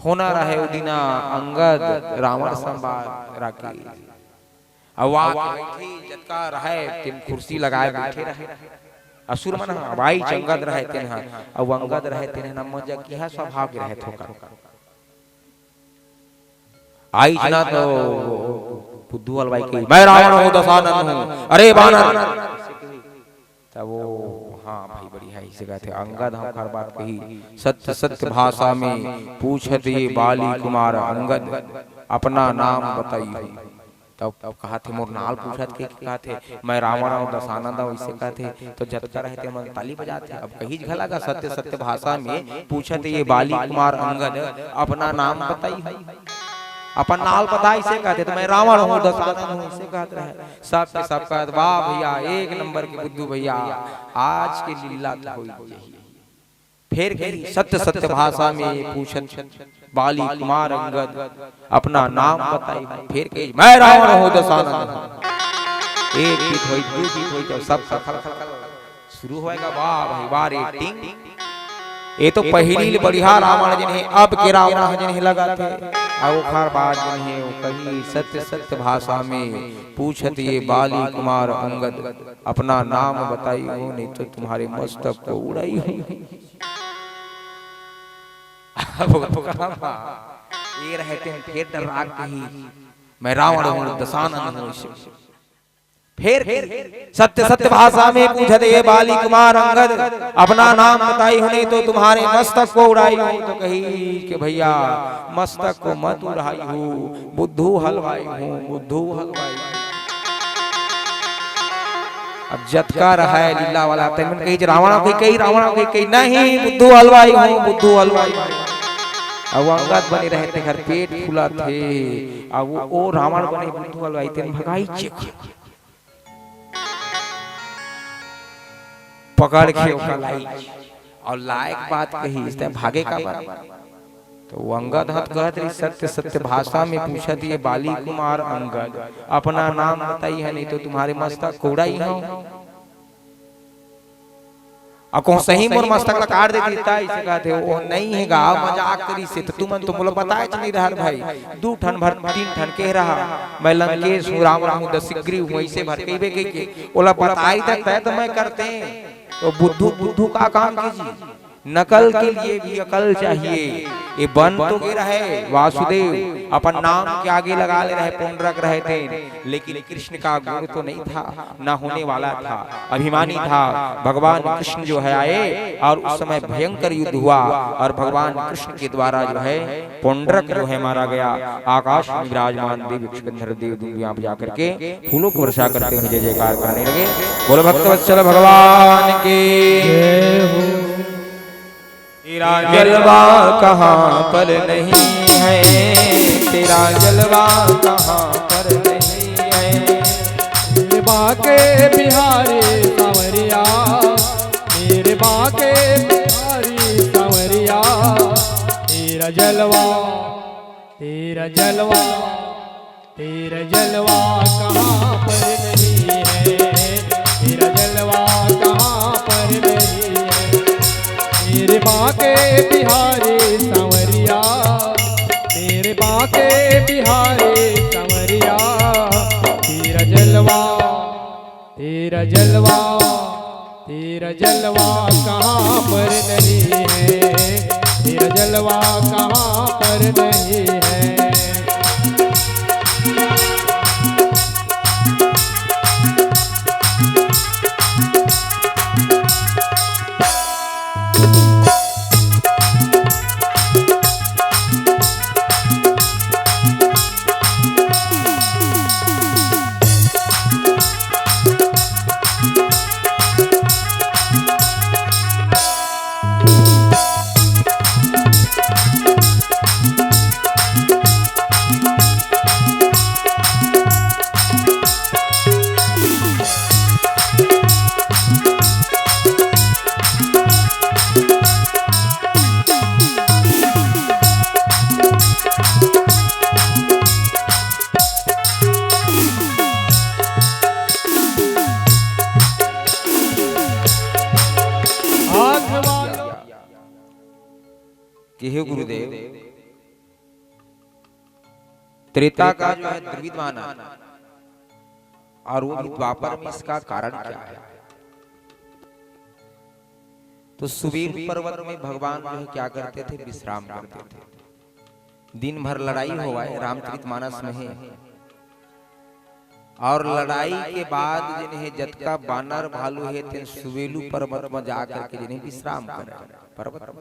होना रहे ओ दिना अंगद रावण संवाद राकेश। अब आके बइठे, जतका रहय, तेन कुर्सी लगाए बइठे रहय। असुर मन ह, अब आइस अंगद रहय तेन ह, अब अंगद रहय तेन ह, न मजाकिया स्वभाव के रहय थोकन। आइस ना त बुद्धू हलवाई कहिस, "मैं रावण हूं, दशानन हूं, अरे बानर।" तब वो हाँ भाई, बढ़िया, ऐसे कहते अंगद, हाँ, ओखर बात कही, सत्य सत्य भाषा में पूछत ये बाली कुमार अंगद, अपना नाम बताई हो। तब कहत हे, मोर नाल पूछत के, के कहत हे, मैं रावण हूँ, दशानन हूँ, इसे कहत हे, तो जतका रहे ते मन ताली बजात हे। अब कही घला का सत्य सत्य भाषा में पूछत हे ये बाली कुमार अंगद, अपना नाम बताई हो, अपन नाल बताई, इसे कहत हे, तो मैं रावण हूँ, दशानन हूँ, इसे कहत रहे। सब के सब कहत, वाह भैया, एक नंबर के बुद्धू भैया, आज के लीला तो होई जाही। फेर कही, सत्य सत्य भाषा में पूछत बाली कुमार अंगद, अपना नाम बताई। फेर कही, मैं रावण हूँ, दशानन हूँ। एक पीठ होई, दू पीठ होई, तो सब खल खल खल खल शुरू होएगा। वाह भाई वाह रे टिंग। ये तो पहिली ले बढ़िया रावण जिन हे, अब के रावण ह जिन हे लगत हे। अब ओखर बाद जिन हे, वो कही, सत्य सत्य भाषा में पूछत ये बाली कुमार अंगद, अपना नाम बताई हो, नहीं तो तुम्हारे मस्तक को उड़ाई हो। अब वो तो कहा, ये रहे ते फेर डर्रा के कही, मैं रावण हूँ, दशानन हूँ, इसे। फेर कही, सत्य सत्य भाषा में पूछत ये बाली कुमार अंगद, अपना नाम बताई हो, नहीं तो तुम्हारे मस्तक को उड़ाई हो। तो कही कि भैया, मस्तक को मत उड़ाई हो, बुद्धू हलवाई हूँ, बुद्धू हलवाई हूँ। अब जतका रहे लीला वाला, तेन मन कही, रावण कही, कही, रावण कही, कही, नहीं, बुद्धू हलवाई हूँ, बुद्धू हलवाई हूँ। अब वो अंगद बने रहे, तेखर पेट फूलत हे। अब वो, ओ रावण बने बुद्धू हलवाई, तेन भगाई चेक। पकड़ के ओकर लाई। और लायक बात कही, इस टाइम भागे काबर? तो वो अंगद हत कहत रही, सत्य सत्य भाषा में पूछत ये बाली कुमार अंगद, अपना नाम बताई है, नहीं तो तुम्हारे मस्तक को उड़ाई हो। अउ कहूँ सही मोर मस्तक ला काट देती, त इसे कहत हे, ओ नहीं हे गा, मजाक करिस हे, त तुमन तो मोला बताएच नहीं रहत भाई। दू ठन भर तीन ठन कह रहा, मैं लंकेश हूँ, रावण हूँ, दशग्रीव हूँ, अइसे भर कहिबे कहिके, ओला बताई त तय त मैं करते। तो बुद्धू, बुद्धू का काम कीजिए, नकल के लिए भी अकल चाहिए। ये बन तो गे रहे, वासुदेव अपन नाम के आगे लगा ले रहे, पुंडरक रहे तेन, लेकिन कृष्ण का गुण तो नहीं था, ना होने वाला था, अभिमानी था। भगवान कृष्ण जो है आए और उस समय भयंकर युद्ध हुआ और भगवान कृष्ण के द्वारा जो है पुंडरक जो है मारा गया। आकाश में विराजमान देव यक्ष गंधर्व देव दुंदु यहाँ पर जाकर के फूलों की वर्षा करते हुए जय जयकार करने लगे। बोलो भक्तवत्सल भगवान की। जय हो। तेरा जलवा कहाँ पर नहीं है, तेरा जलवा कहाँ पर नहीं है। मेरे बांके बिहारी सांवरिया, मेरे बांके बिहारी सांवरिया, तेरा जलवा, तेरा जलवा, तेरा जलवा कहाँ पर नहीं है, तेरा जलवा कहाँ पर नहीं है। मेरे बांके बिहारी सांवरिया, मेरे बांके बिहारी सांवरिया, तेरा जलवा, तेरा जलवा, तेरा जलवा कहाँ पर नहीं है, तेरा जलवा कहाँ पर नहीं है। कि हे गुरुदेव, त्रेता का जो है द्रविड़ माना और वो भी द्वापर में, इसका कारण क्या है? तो सुमेरु पर्वत में भगवान जो है क्या करते थे, विश्राम करते थे। दिन भर लड़ाई होवय, रामचरित मानस में है। और लड़ाई के बाद जिन्हें जतका बानर भालू हे, तेन सुबेलू पर्वत म जा करके जिन्हें विश्राम करे, पर्वत म।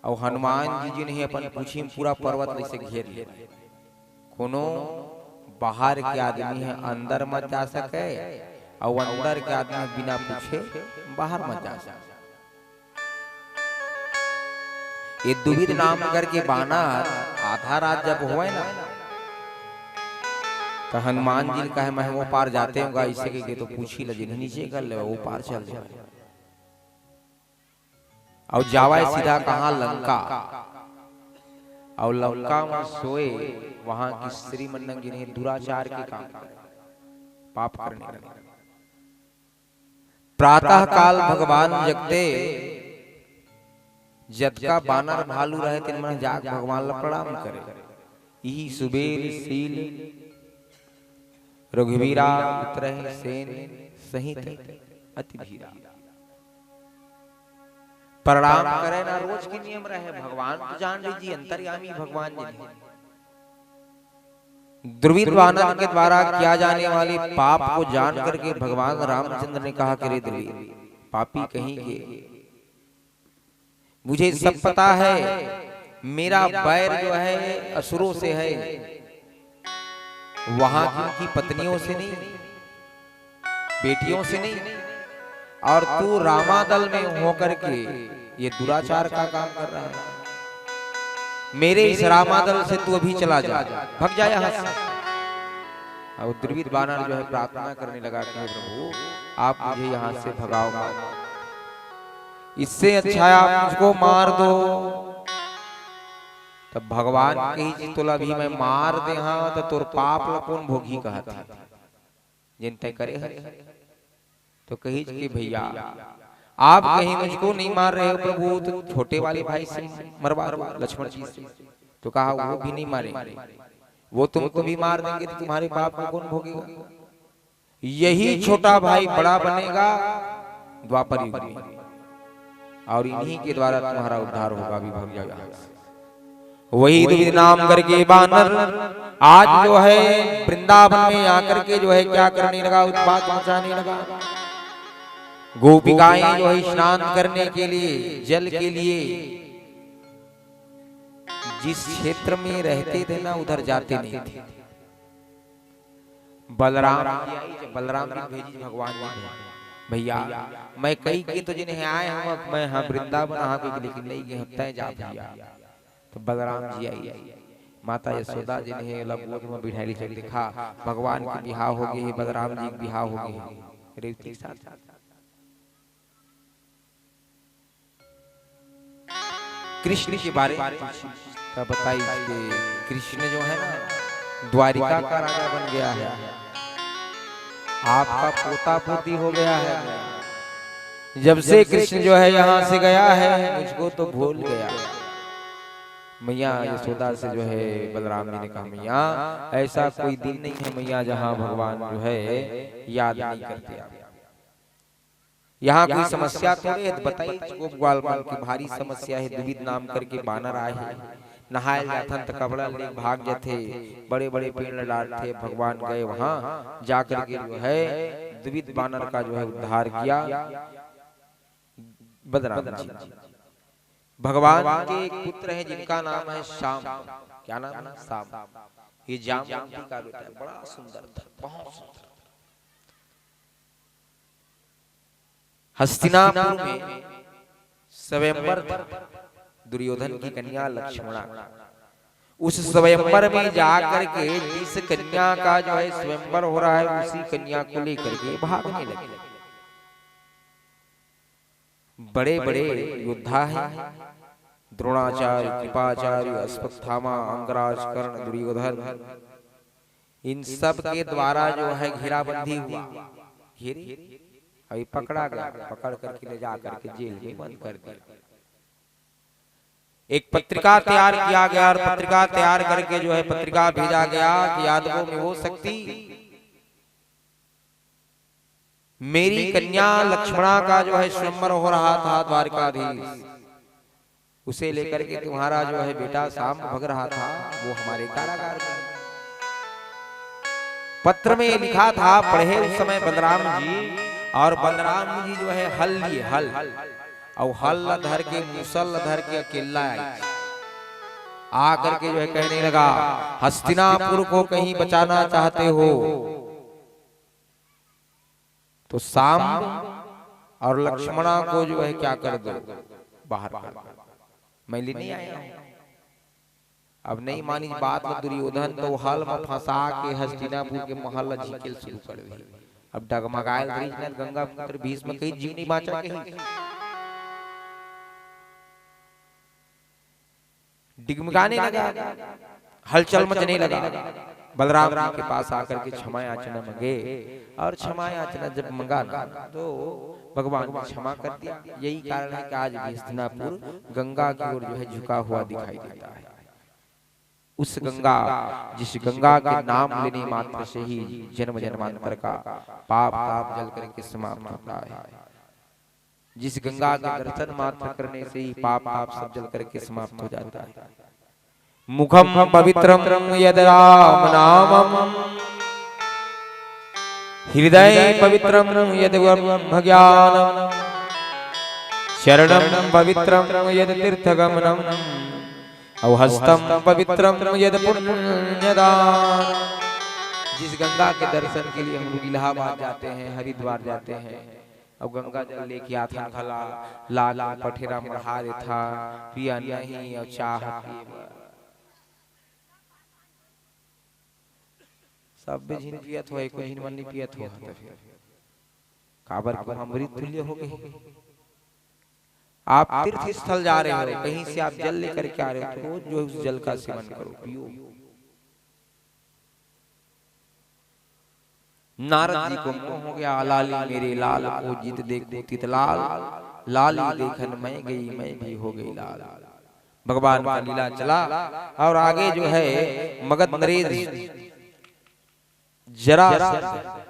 अउ हनुमान जी जिन्हें अपन पूछी म पूरा पर्वत ल अइसे घेर ले। कोनो बाहर के आदमी ह अंदर मत जा सके, अउ अंदर के आदमी ह बिना पूछे बाहर मत जा सके। ये दुविध नाम करके बानर आधा रात जब होय ना, त हनुमान जी ल कहे, "मैं वो पार जाते हूँ गा," अइसे कहिके तो पूछी ल जिन्हें नीचे कर ले, वो पार चल जाय। अउ जावय सीधा कहाँ? लंका। अउ लंका म सोए, वहां की स्त्री मन जिन्हें दुराचार के काम करे, पाप करने लगे। प्रातः काल भगवान जगते, जतका बानर भालू रहे, तेन मन जाके भगवान ल प्रणाम करे। इही सुबेल सील रघुवीरा उतरहि सेन सहित अति भीरा। प्रणाम करे ना, रोज के नियम रहे, भगवान तो जान लीजिए, अंतर्यामी भगवान जी हैं। दुर्विध बानर के द्वारा किया जाने वाले पाप को जान करके भगवान रामचंद्र ने कहा कि रे दुर्विध, पापी कहीं के, मुझे सब पता है, मेरा बैर जो है असुरों से है, वहां की उनकी पत्नियों से नहीं, बेटियों से नहीं, और तू रामादल में होकर के ये दुराचार का काम कर रहा है। मेरे इस रामादल से तू अभी चला जा, भग जा यहां से। और दुर्विध बानर जो है प्रार्थना करने लगा कि हे प्रभु, आप मुझे यहां से भगाओ मत, इससे अच्छा है आप मुझको मार दो। तब भगवान कही जी, तोला अभी मैं मार दे हंव, त तोर पाप ल कोन भोगही कहत हे, जेन तय करे हस। तो कही कि भैया, आप कहीं मुझको नहीं मार रहे हो प्रभु, तो छोटे वाले भाई से मरवा दो, लक्ष्मण जी से। तो कहा, वो भी नहीं मारेंगे, वो तुमको भी मार देंगे, तो तुम्हारे पाप को कौन भोगेगा? यही छोटा भाई बड़ा बनेगा द्वापर युग में, और इन्हीं के द्वारा तुम्हारा उद्धार होगा। अभी भग जाओ यहां से। वही दुविध नाम करके बानर आज जो है वृंदावन में आकर के जो है क्या करने लगा, उत्पात मचाने लगा। गोपिकाएं जो है स्नान करने के लिए, जल के लिए जिस क्षेत्र में रहते थे ना, उधर जाते नहीं थे। बलराम जी आई, जब बलराम जी भेजी भगवान जी ने, भैया, मैं कही के तो जिन्हें आए हंव, मैं हां वृंदावन आहां कही, लेकिन नहीं गए, तय जा भैया। तो बलराम जी आई, माता यशोदा जिन्हें ओला गोद में बिठाई, चल दिखा, भगवान के बिहाव हो गए हे, बलराम जी के बिहाव हो गए हे रेवती के साथ। कृष्ण के बारे में पूछी, तब बताई कि कृष्ण जो है ना, द्वारिका का राजा बन गया है, आपका पोता पोती हो गया है। जब से कृष्ण जो है यहां से गया है, मुझको तो भूल गया। मैया यशोदा से जो है बलराम जी ने कहा, मैया, ऐसा कोई दिन नहीं है मैया, जहां भगवान जो है याद नहीं करते आप। यहाँ कोई समस्या थोड़े है, बताइए। गोप ग्वाल मन की भारी समस्या है। दुविध नाम करके बानर आए हैं, नहाए जाथन त कपड़ा ले भाग जाथे, बड़े बड़े पेड़ ल डांटथे। भगवान गए वहां, जाकर के जो है दुविध बानर का जो है उद्धार किया। बलराम जी, भगवान के एक पुत्र है जिनका नाम है श्याम। क्या नाम है? श्याम। ये जामवंती का बेटा है, बड़ा सुंदर था, बहुत सुंदर। हस्तिनापुर में स्वयंवर था, दुर्योधन की कन्या लक्ष्मणा। उस स्वयंवर में जाकर के जिस कन्या का जो है स्वयंवर हो रहा है, उसी कन्या को लेकर के भागने लगे। बड़े बड़े योद्धा हैं, द्रोणाचार्य, कृपाचार्य, अश्वत्थामा, अंगराज, कर्ण, दुर्योधन, इन सब के द्वारा जो है घेराबंदी हुआ, घेरे, अभी पकड़ा गया, पकड़ करके ले जा करके जेल में बंद कर दिया। एक पत्रिका तैयार किया गया और पत्रिका तैयार करके जो है पत्रिका भेजा गया कि यादवों में वो शक्ति, मेरी कन्या लक्ष्मणा का जो है स्वयंवर हो रहा था द्वारिकाधीश, उसे लेकर के तुम्हारा जो है बेटा श्याम भग रहा था, वो हमारे कारागार में। पत्र में लिखा था, पढ़े उस समय बलराम जी, और बलराम जी जो है हल लिए, हल, और हल ला धर के, मूसल ला धर के अकेला आइस। आ करके जो है कहने लगा, "हस्तिनापुर को कहीं बचाना चाहते हो तो सांब और लक्ष्मणा को जो है क्या कर दो, बाहर कर दो, मैं लेने आया हूं।" अब नहीं मानिस बात ल दुर्योधन, तो हल म फंसा के हस्तिनापुर के महल ल झींके ल शुरू कर दे। अब डगमगाए ल रहिस न, गंगा पुत्र भीष्म कही जीव नहीं बांचा कही। डिगमगाने लगा, हलचल मचने लगा। बलराम जी के पास आकर के क्षमा याचना मांगे, और क्षमा याचना जब मांगा ना, तो भगवान ने क्षमा कर दिया। यही कारण है कि आज भी हस्तिनापुर गंगा की ओर जो है झुका हुआ दिखाई देता है। उस गंगा, जिस गंगा के नाम लेने मात्र से ही जन्म जन्मांतर का पाप ताप जल करके समाप्त होता है, जिस गंगा के दर्शन मात्र करने से ही पाप ताप सब जल करके समाप्त हो जाता है। मुखम पवित्रम यद राम नामम, हृदय पवित्रम यद ब्रह्म ज्ञानम, चरणम पवित्रम यद तीर्थ गमनम, और हस्तम पवित्रम यद पुण्यदान। जिस गंगा के दर्शन के लिए हम लोग इलाहाबाद जाते हैं, हरिद्वार जाते हैं, और गंगा जल लेके आथन घला, लाल पठेरा मढ़ा देथा, पिया नहीं और चाह पिए बर। सब झिन पियत हो, एको झिन मन नहीं पियत हो, तो फिर काबर के अमृत तुल्य हो गए। आप तीर्थ स्थल जा रहे हो, कहीं से आप जल लेकर के आ रहे हो, तो रोज जो है उस जल का सेवन करो, पियो। नारद जी को मोह हो गया, "लाली मेरे लाल को जित देखूं तित लाल, लाली देखन मैं गई मैं भी हो गई लाल।" भगवान का लीला चला। और आगे जो है मगध नरेश जरासंध,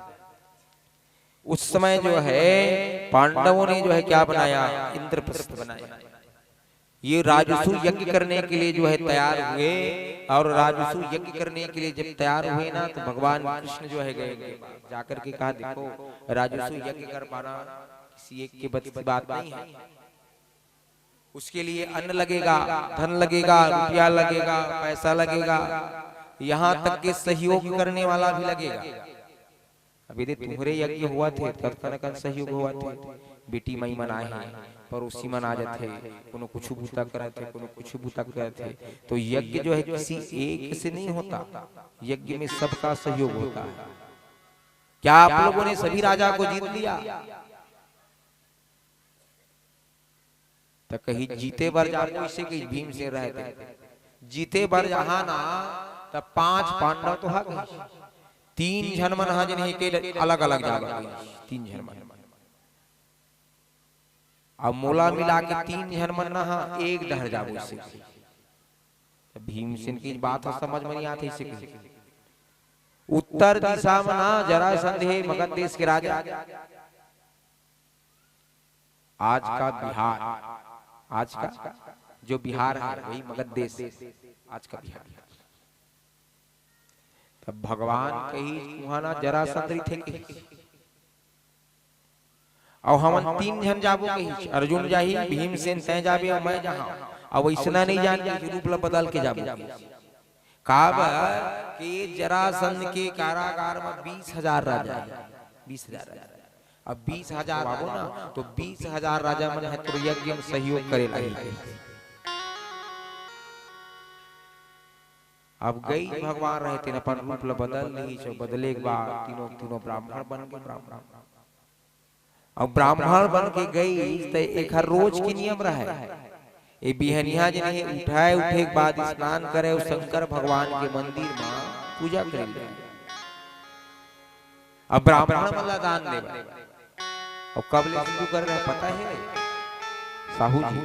उस समय जो है पांडवों ने जो है क्या बनाया, इंद्रप्रस्थ बनाया। ये राजसू यज्ञ करने के लिए जो है तैयार हुए, और राजसू यज्ञ करने के लिए जब तैयार हुए ना, तो भगवान कृष्ण जो है गए उनके पास, जाकर के कहा, "देखो, राजसू यज्ञ कर पाना किसी एक के बस की बात नहीं है, उसके लिए अन्न लगेगा, धन लगेगा, रुपया लगेगा, पैसा लगेगा, यहां तक के सहयोग करने वाला भी लगेगा।" अब यदि तुम्हरे यज्ञ होवत हे, तब कन कन सहयोग होवत हे, बेटी माई मन आए हे, पड़ोसी मन आ जाथे, कोनो कुछु बूता करत हे, कोनो कुछु बूता करत हे, तो यज्ञ जो है किसी एक से नहीं होता, यज्ञ में सबका सहयोग होता है। क्या आप लोगों ने सभी राजा को जीत लिया? त कही, "जीते बर जाबो," इसे कही भीमसेन रहे थे। "जीते बर जहां ना, त पांच पांडव तो हा कही, तीन झन मन हा जन हे के अलग-अलग जाबो कही, तीन झन मन। अब मोला मिला के तीन झन मन ना हा एक डहर जाबो," इसे कही। त भीमसेन के बात ह समझ में नहीं आथे, इसे कही। उत्तर दिशा में ना जरासंध हे, मगध देश के राजा। आज का बिहार, आज का जो बिहार है, वही मगध देश, आज का बिहार। तब भगवान कही, "उहां ना जरासंध रहिथे," कही, "अउ हमन तीन झन जाबो," कही, "अर्जुन जाही, भीमसेन तैं जाबे अउ मैं जाहूं, अउ अइसना नहीं जान के रूप ला बदल के जाबो," कही। काबर के जरासंध के कारागार में बीस हजार राजा हे, बीस हजार राजा। अब बीस हजार आबो ना, तो बीस हजार राजा मन हे तोर यज्ञ में सहयोग करे लागी। अब गई भगवान रहे, तेन अपन रूप ल बदल लिहिस, अउ बदले के बाद तीनों, तीनों ब्राह्मण बन गए, ब्राह्मण। अब ब्राह्मण बन के गई, त एखर रोज के नियम रहे। ए बिहनिया जन हे उठाए, उठे के बाद स्नान करे अउ शंकर भगवान के मंदिर म पूजा करे ले। अब ब्राह्मण मन ला दान देवे। अउ कब ले शुरू करे रहे पता हे साहू जी?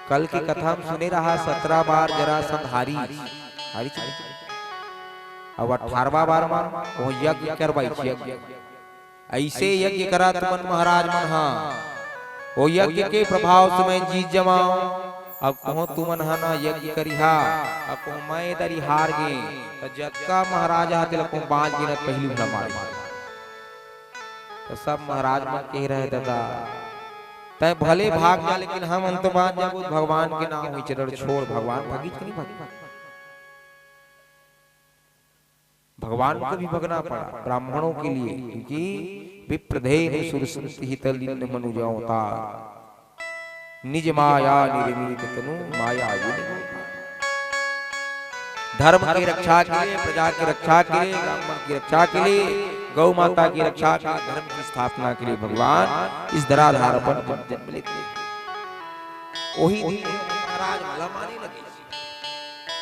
कल के कथा में सुने रहा, सतरा बार जरासंध हारिस, हारिस। अब अठारवा बार म वो यज्ञ करवाइस, यज्ञ। अइसे यज्ञ करा तुमन महाराज मन हा, वो यज्ञ के प्रभाव से मैं जीत जमांव। अब कहूँ तुमन ह ना यज्ञ करिहा, अब कहूँ मैं दरी हार गे, त जतका महाराज ह तेला कहूँ बाँच गे ना पहिली घला मार। त सब महाराज मन कहे रहे, "दादा, तैं भले भाग जा, लेकिन हमन तो बाँच जाबो, भगवान के नाम होई चरण छोड़, भगवान भगित के नहीं भगित।" भगवान को भी भगना पड़ा ब्राह्मणों के लिए, क्योंकि विप्रधेनु सुरसंत हित लीन मनु जौ तार। निज माया निर्मित तनु माया विन। धर्म की रक्षा के लिए, प्रजा की रक्षा के लिए, ब्राह्मण की रक्षा के लिए, गौ माता की रक्षा के लिए, धर्म की स्थापना के लिए भगवान इस धराधार पर जन्म लेते हैं। वही दिन महाराज भला माने लगे।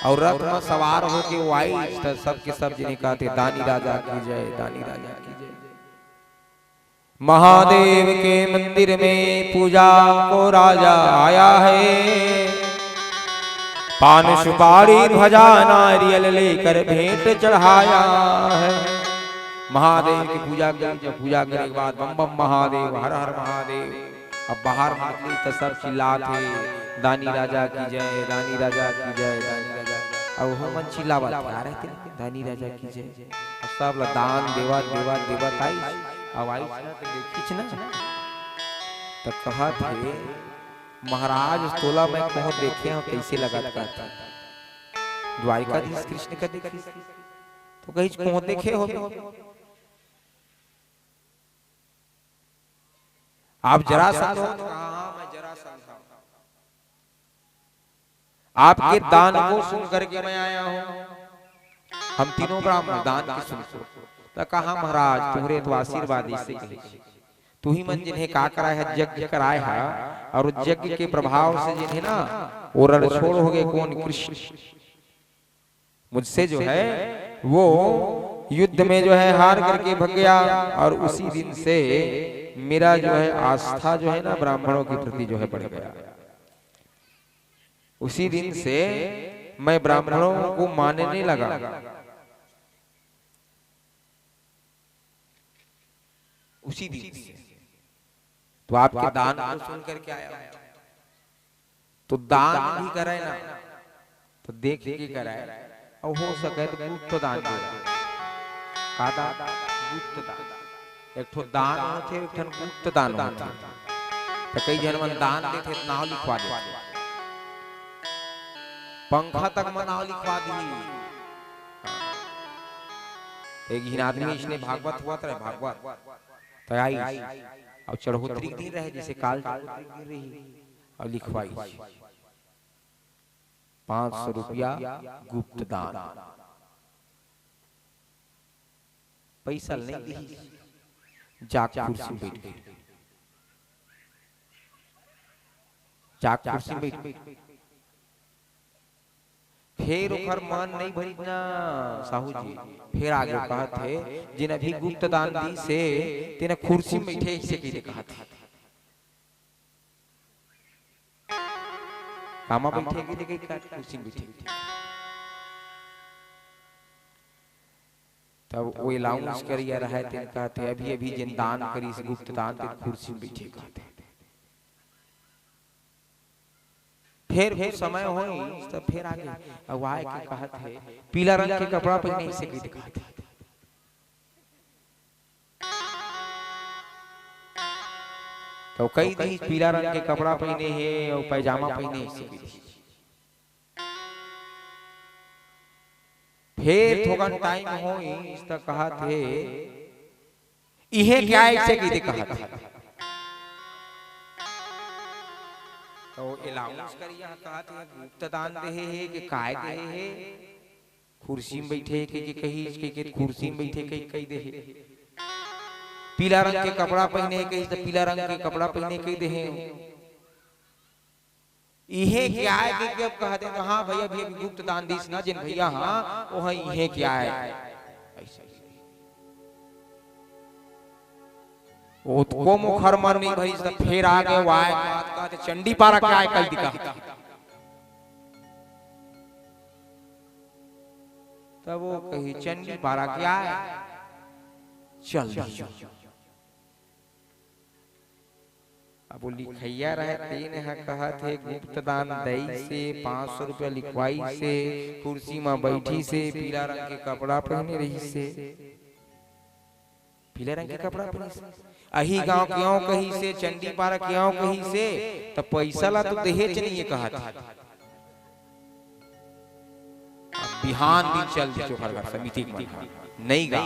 अउ रथ म सवार होके वो आइस, त सबके सब जिन्हें कहते, "दानी राजा की जय, दानी राजा की जय।" महादेव के मंदिर में पूजा को राजा आया है, पान सुपारी ध्वजा नारियल लेकर भेंट चढ़ाया है। महादेव की पूजा करी, जब पूजा करे के बाद बम बम महादेव, हर हर महादेव, अब बाहर निकली त सब चिल्लात हे, "दानी राजा की जय, दानी राजा की जय, दानी राजा।" अब ओहू मन चिल्लावत हे, "आ रहे थे, दानी राजा की जय।" अब सब ला दान देवत, देवत, देवत आइस। अब आइस ना त देखिस ना, त कहत हे, "महाराज, तोला मैं कहूँ देखे हँव, कइसे लगत?" कहत हे, द्वारिकाधीश कृष्ण का देखिस, त कहिस, "कहूँ देखे हो?" आप जरासंध हो? हाँ, हाँ, मैं जरासंध हूँ। आपके दान को सुन करके मैं आया हूँ। हम तीनों ब्राह्मण दान की सुन सुन। त कहा, "महाराज, तुम्हरे तो आशीर्वाद इसे कही। तू ही मन जिन्हें का कराए है, यज्ञ कराए है, और यज्ञ के प्रभाव से जिन्हें ना वो रण छोड़ हो गए, कौन कृष्ण।" मुझसे जो है वो युद्ध में जो है हार करके भग गया और उसी दिन से मेरा जो है आस्था जो है ना ब्राह्मणों के प्रति जो है बढ़ गया। उसी दिन से मैं ब्राह्मणों को मानने लगा। उसी दिन से। तो आपके दान को सुन करके आया हूं। तो दान भी करे ना, तो देख के करे। और हो सके तो गुप्त दान दे। का दान? गुप्त दान। एक ठो दान होथे, एक ठन गुप्त दान होथे। तो कई झन मन दान देथे, तो नाव लिखवा देथे। पंखा तक म नाव लिखवा दिही। एक झिन आदमी इसने भागवत होवत रहे, भागवत। त आइस, अउ चढ़ोतरी के दिन रहे, जइसे काल चढ़ोतरी के दिन रही, अउ लिखवाइस, "पाँच सौ रुपया गुप्त दान।" पइसा ल नइ दिही, जाके कुर्सी म बइठ गे। जाके कुर्सी म बइठ गे। फेर ओखर मन नइ भरिस ना साहू जी, फेर आगे कहत हे, "जेन अभी गुप्त दान दिस हे, तेन कुर्सी म बइठे," अइसे कहिके कहत हे। कामा बइठे कहिके कहत, कुर्सी म बइठे। तब वो अनाउंस करिया रहय, तेन कहत हे, "अभी, अभी जेन दान करिस, गुप्त दान, तेन कुर्सी म बइठे," कहत हे। फेर कुछ समय होइस, त फेर आगे अउ आय के कहत हे, "पीला रंग के कपड़ा पहिने," अइसे कहिके कहत हे। त कहि दिस, "पीला रंग के कपड़ा पहिने हे अउ पैजामा पहिने," अइसे कहि दिस। फेर थोकन टाइम होइस, त कहत हे, "इहें के आय," अइसे कहिके कहत हे। त अनाउंस करिया कहत हे, "गुप्त दान देहे हे कि काय देहे हे? कुर्सी म बइठे हे कहिके कहिस, कहिके कुर्सी म बइठे कहिके कहि देहे। पीला रंग के कपड़ा पहिने हे कहिस, त पीला रंग के कपड़ा पहिने कहि देहे।" इहें के आय कहिके अब कहत हे, "हाँ भइया, अभी, अभी गुप्त दान दिस ना जेन भइया, हाँ, वो ह इहें के आय।" अइसे। ओतको म ओखर मन नइ भरिस, त फेर आगे वो आय, कहत, कहत, "चंडी पारा के आय कहि दिस।" तब वो कहिस, "चंडी पारा के आय, चल दिस।" अब वो लिखइया रहे, तेन ह कहत हे, गुप्त दान दइस हे, पाँच सौ रुपया लिखवाइस हे, कुर्सी म बइठिस हे, पीला रंग के कपड़ा पहिने रहिस हे, पीला रंग के कपड़ा पहिनिस हे, अही गांव के अंव कहिस हे, चंडीपारा के अंव कहिस हे, त पइसा ला तो देहेच नइये कहत हे। अब बिहान दिन चल दिस ओखर घर समिति के मन ह, नइ गा।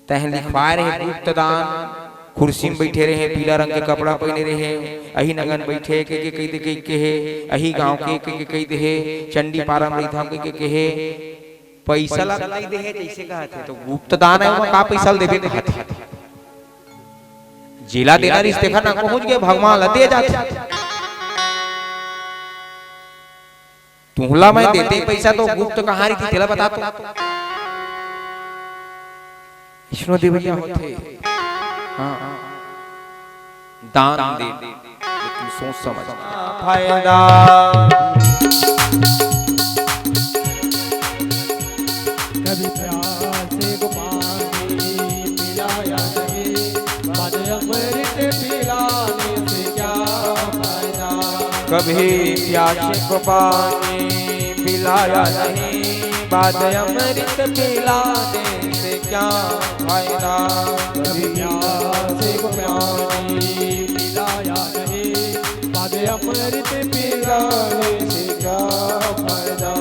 तैं लिखवाय रहे गुप्त दान, कुर्सी में बइठे रहे, पीला रंग के कपड़ा पहिने रहे, अही नंगन बइठे कहिके कहि दे, कहिके हे, अही गांव के कहिके कहि दे हे, चंडीपारा में रहिथंव कहिके कहे, पइसा ला नइ दे हे, जइसे कहत हे, तो गुप्त दान हे, ओमा का पइसा ला देबे कहत हे। जेला देना रिहिस तेखर ना पहुंच गे, भगवान ला दे जाथे। तुहला मैं देते पइसा तो गुप्त कहाँ रहिथे, तेला बता तो। वैष्णो देवैया होथे। हाँ। दान दे, लेकिन सोच समझ। फायदा। कभी प्यासे को पानी पिलाया नहीं, बाद अमृत पिलाने से क्या फायदा? कभी प्यासे को पानी पिलाया नहीं, बाद अमृत पिलाने से क्या फायदा? कभी प्यासे को पानी पिलाया नहीं, बाद अमृत पिलाने से क्या फायदा?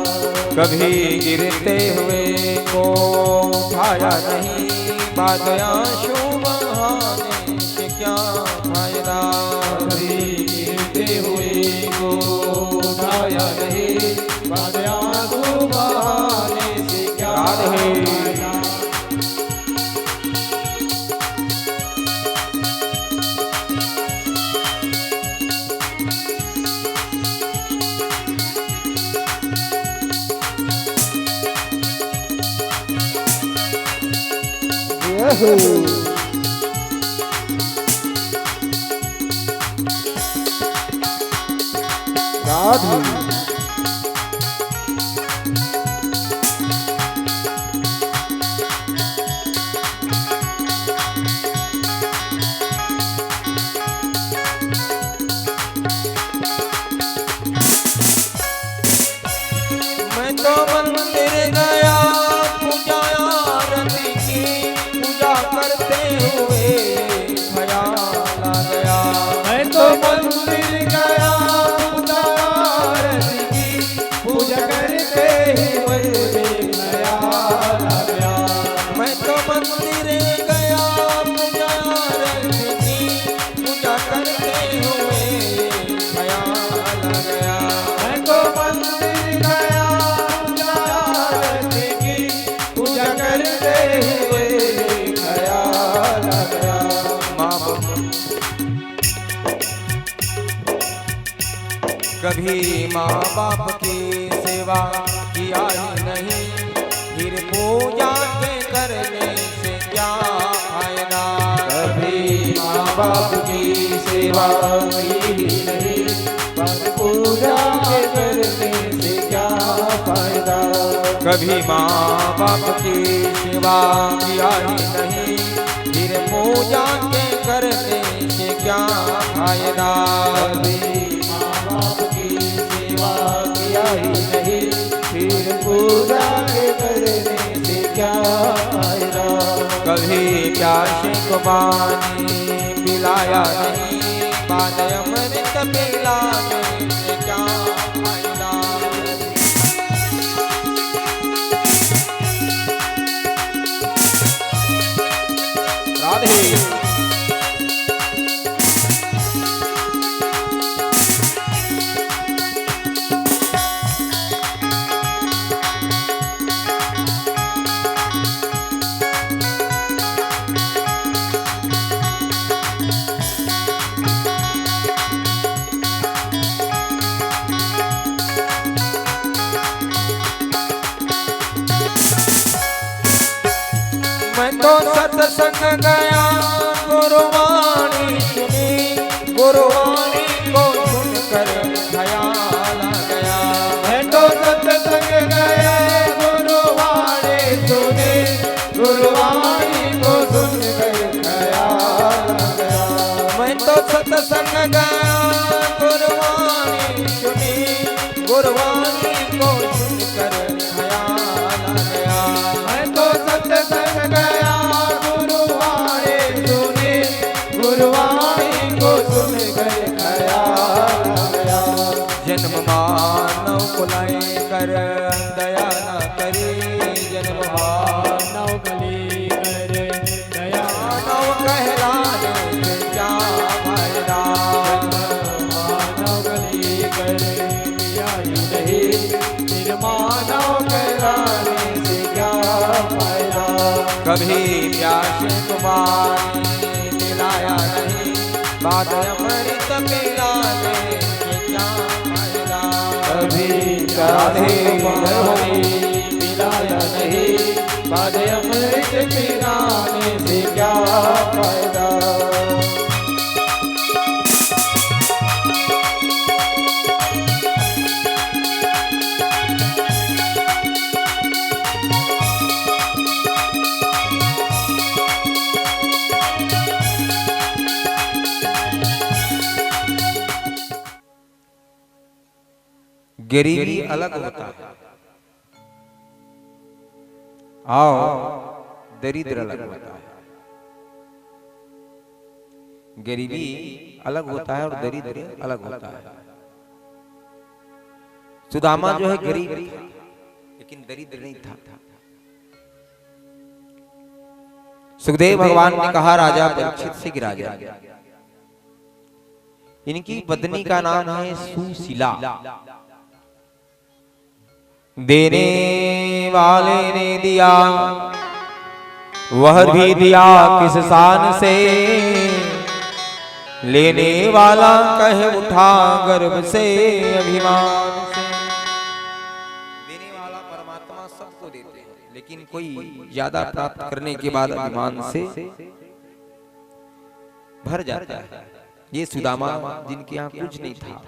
कभी गिरते हुए को उठाया नहीं, बाद आंसू बहाने से क्या फायदा? कभी गिरते हुए को उठाया नहीं, बाद आंसू बहाने से क्या राधे। फायदा? जय हो। राधे। मैं तो मंदिर गया, पूजा आरती की, पूजा करते हुए ख्याल आ गया। मैं तो मंदिर गया, पूजा आरती की, पूजा करते हुए ख्याल आ गया। मैं तो मंदिर गया, पूजा आरती की, पूजा करते हुए ख्याल आ गया। मैं तो मंदिर गया, पूजा आरती की, पूजा करते हुए ख्याल आ गया। माँ बाप, कभी माँ बाप की सेवा किया ही नहीं, फिर पूजा के करने से क्या फायदा? कभी माँ बाप की सेवा की ही नहीं, पर पूजा के करने से क्या फायदा? कभी माँ बाप की सेवा किया ही नहीं, फिर पूजा के करने से क्या फायदा? कभी माँ बाप की सेवा किया ही नहीं, फिर पूजा के करने से क्या फायदा? कभी प्यासे को पानी पिलाया नहीं, बाद अमृत पिलाने से क्या फायदा? राधे। मैं तो सत्संग गया, गुरुवाणी सुनी, गुरुवाणी को सुनकर ख्याल आ गया। मैं तो सत्संग गया, गुरुवाणी सुनी, गुरुवाणी को सुनकर ख्याल आ गया। मैं तो को सुनकर ख्याल आ गया। मैं तो सत्संग गया, गुरुवाणी सुनी, गुरुवाणी को सुनकर ख्याल आ गया। जन्म मानव को लाए कर दया न करी, जन्म मानव को लेकर दया न मानव कहलाने से क्या फायदा? मानव को लेकर दया ही नहीं, फिर मानव कहलाने से क्या फायदा? कभी प्यासे को पानी पिलाया नहीं, बाद अमृत पिलाने से क्या फायदा? कभी प्यासे को पानी पिलाया नहीं, बाद अमृत पिलाने से क्या फायदा? गरीबी अलग होता है और दरिद्र अलग होता है। गरीबी अलग होता है और दरिद्र अलग होता है। सुदामा जो है गरीब था, लेकिन दरिद्र नहीं था। सुखदेव भगवान ने कहा राजा परीक्षित से कि राजा, इनकी पत्नी का नाम है सुशीला। देने वाले ने दिया, वह भी दिया किस शान से, लेने वाला कह उठा गर्व से, अभिमान से। देने वाला परमात्मा सबको देते हैं, लेकिन कोई ज्यादा प्राप्त करने के बाद अभिमान से भर जाता है। ये सुदामा, जिनके यहाँ कुछ नहीं था,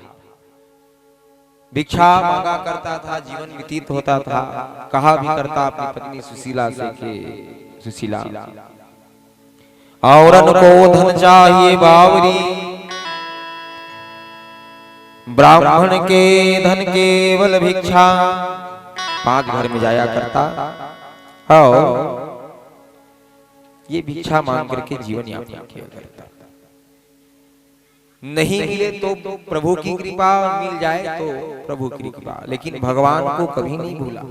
भिक्षा मांगा करता था, जीवन व्यतीत होता था, कहा भी करता अपनी पत्नी सुशीला से कि सुशीला, औरन को धन चाहिए बावरी, ब्राह्मण के धन केवल भिक्षा। पांच घर में जाया करता और ये भिक्षा मांग करके जीवन यापन किया करता। नहीं मिले तो प्रभु की कृपा, मिल जाए तो प्रभु की कृपा, लेकिन भगवान को कभी नहीं भूला।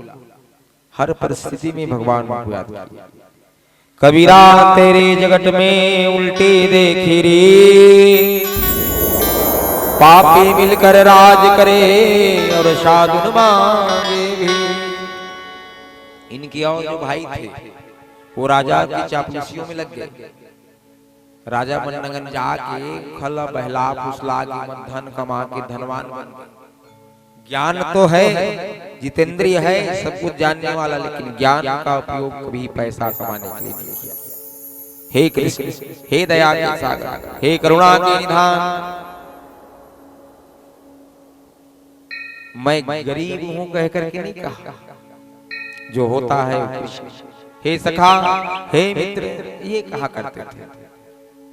हर परिस्थिति में भगवान को याद किया। कबीरा, तेरे जगत में उल्टी देखी रे, पापी मिलकर राज करे और साधु न मांगे भी। इनके और जो भाई थे, वो राजा की चापलूसियों में लग गए। राजा मन नंगन जाके खला बहला फुसला के मन धन कमा के धनवान बन गए। ज्ञान तो है, जितेंद्रिय है, सब कुछ जानने वाला, लेकिन ज्ञान का उपयोग कभी पैसा कमाने के लिए नहीं किया। हे कृष्ण, हे दया के सागर, हे करुणा के निधान, मैं गरीब हूं कह करके नहीं कहा। जो होता है वो कृष्ण। हे सखा, हे मित्र, ये कहा करते थे।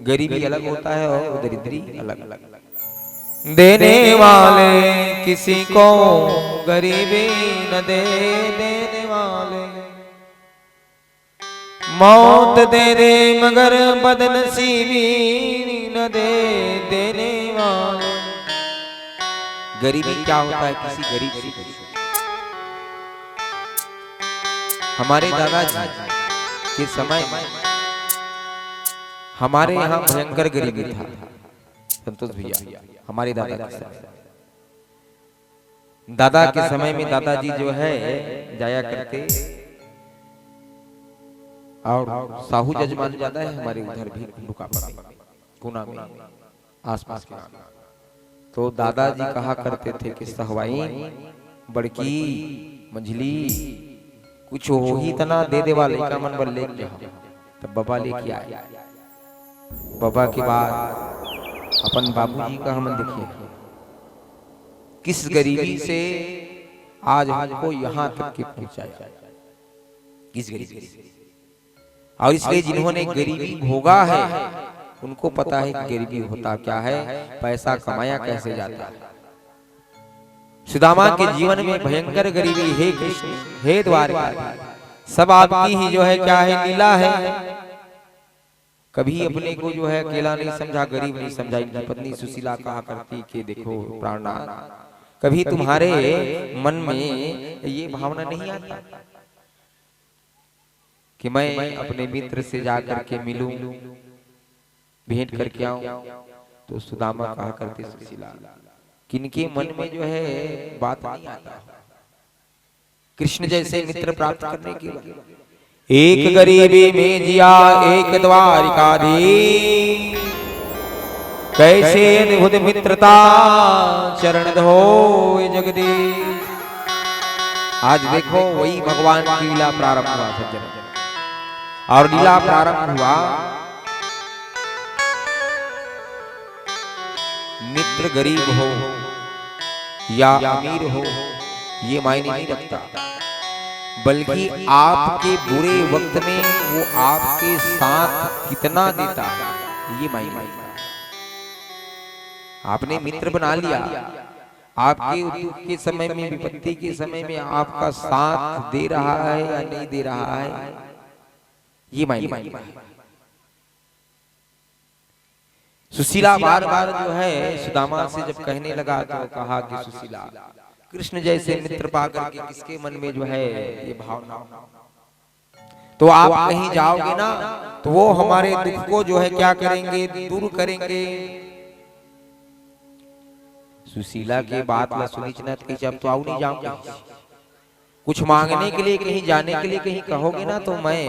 गरीबी अलग होता है और दरिद्री अलग। देने वाले किसी को गरीबी न दे, देने वाले मौत दे दे मगर बदनसीबी न दे, देने वाले। गरीबी क्या होता है, किसी गरीब से पूछो। हमारे दादाजी के समय में हमारे यहाँ भयंकर गरीबी था। संतोष भैया, हमारे दादा के समय, दादा के समय में दादाजी जो है जाया करते, और साहू जजमान ज्यादा है हमारे उधर भी, डुकापा में, गुना में, आसपास के गांव में। तो दादाजी कहा करते थे कि सहवाइन, बड़की, मंझली, कुछ होही तना दे देवा, लइका मन बर लेके जाओ। तब बबा लेके आए। बबा के बाद अपन बाबूजी का हमन देखिए, किस गरीबी से आज हमको यहाँ तक के पहुंचाया, किस गरीबी से। और इसलिए जिन्होंने गरीबी भोगा है, उनको पता है कि गरीबी होता क्या है, पैसा कमाया कैसे जाता है। सुदामा के जीवन में भयंकर गरीबी। हे कृष्ण, हे द्वारका, सब आपकी ही जो है, क्या है, लीला है। कभी अपने को जो है अकेला नहीं समझा, गरीब नहीं समझा। इनकी पत्नी सुशीला कहा करती कि देखो प्राणनाथ, कभी तुम्हारे मन में ये भावना नहीं आता कि मैं अपने मित्र से जा करके मिलूं, भेंट करके आऊं? तो सुदामा कहा करते, सुशीला, किनके मन में जो है बात नहीं आता कृष्ण जैसे मित्र प्राप्त करने के बाद। एक गरीबी में जिया एक द्वारिकाधीश, कैसे अद्भुत मित्रता चरण धोए जगदीश। आज देखो, वही भगवान की लीला प्रारंभ हुआ सज्जन, और लीला प्रारंभ हुआ। मित्र गरीब हो या अमीर हो, ये मायने नहीं रखता, बल्कि आपके बुरे वक्त में वो आपके साथ कितना देता है, ये मायने रखता है। आपने मित्र बना लिया, आपके दुख के समय में, विपत्ति के समय में आपका साथ दे रहा है या नहीं दे रहा है, ये मायने रखता है। सुशीला बार बार जो है सुदामा से जब कहने लगा, तो कहा कि सुशीला, कृष्ण जैसे मित्र पा करके किसके मन में जो है ये भावना हो? तो आप कहीं जाओगे ना, तो वो हमारे दुख को जो है क्या करेंगे, दूर करेंगे। सुशीला के बात ला सुनिच ना, तो कही, अब तो आऊ नहीं जाऊंगा। कुछ मांगने के लिए, कहीं जाने के लिए कहीं कहोगे ना, तो मैं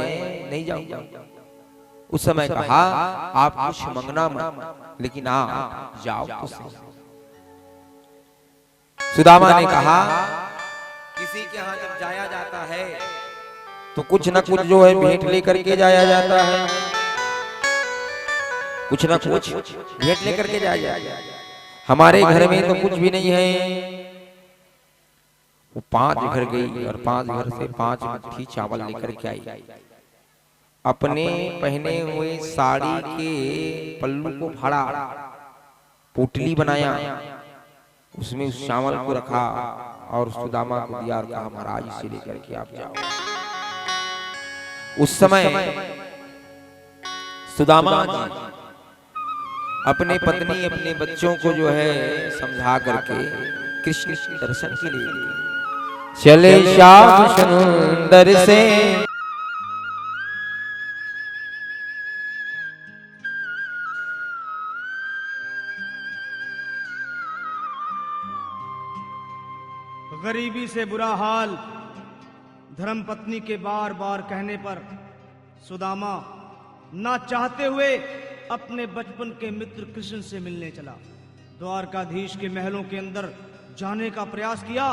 नहीं जाऊंगा। उस समय कहा, आप कुछ मंगना मत, लेकिन आप जाओ तो सही। सुदामा ने कहा, किसी के यहाँ जब जाया जाता है, तो कुछ ना कुछ जो है भेंट लेकर के जाया जाता है, कुछ ना कुछ भेंट लेकर के जाया जाता है। हमारे घर में तो कुछ भी नहीं है। वो पांच घर गई और पांच घर से पांच मुट्ठी चावल लेकर के आई। अपने पहने हुए साड़ी के पल्लू को फाड़ा, पोटली बनाया, उसमें उस चावल को रखा और सुदामा को दिया और कहा, महाराज, इसे लेकर के आप जाओ। उस समय सुदामा जी अपने पत्नी, अपने बच्चों को जो है समझा करके कृष्ण दर्शन के लिए चले श्याम सुंदर से। गरीबी से बुरा हाल, धर्मपत्नी के बार बार कहने पर सुदामा ना चाहते हुए अपने बचपन के मित्र कृष्ण से मिलने चला। द्वारकाधीश के महलों के अंदर जाने का प्रयास किया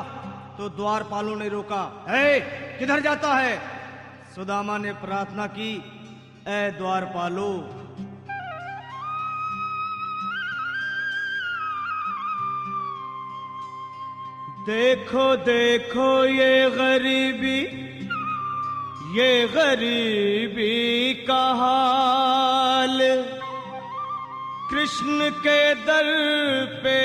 तो द्वारपालों ने रोका। "हे, किधर जाता है?" सुदामा ने प्रार्थना की, "ए द्वारपालो, देखो, देखो ये गरीबी, ये गरीबी का हाल। कृष्ण के दर पे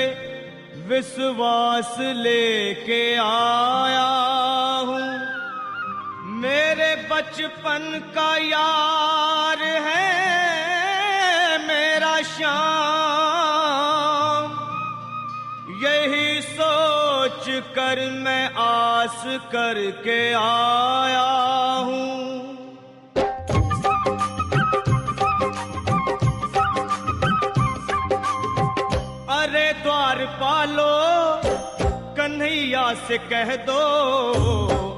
विश्वास लेके आया हूँ। मेरे बचपन का यार है मेरा श्याम, यही सोच कर मैं आस करके आया हूँ।" अरे द्वारपालो, कन्हैया से कह दो,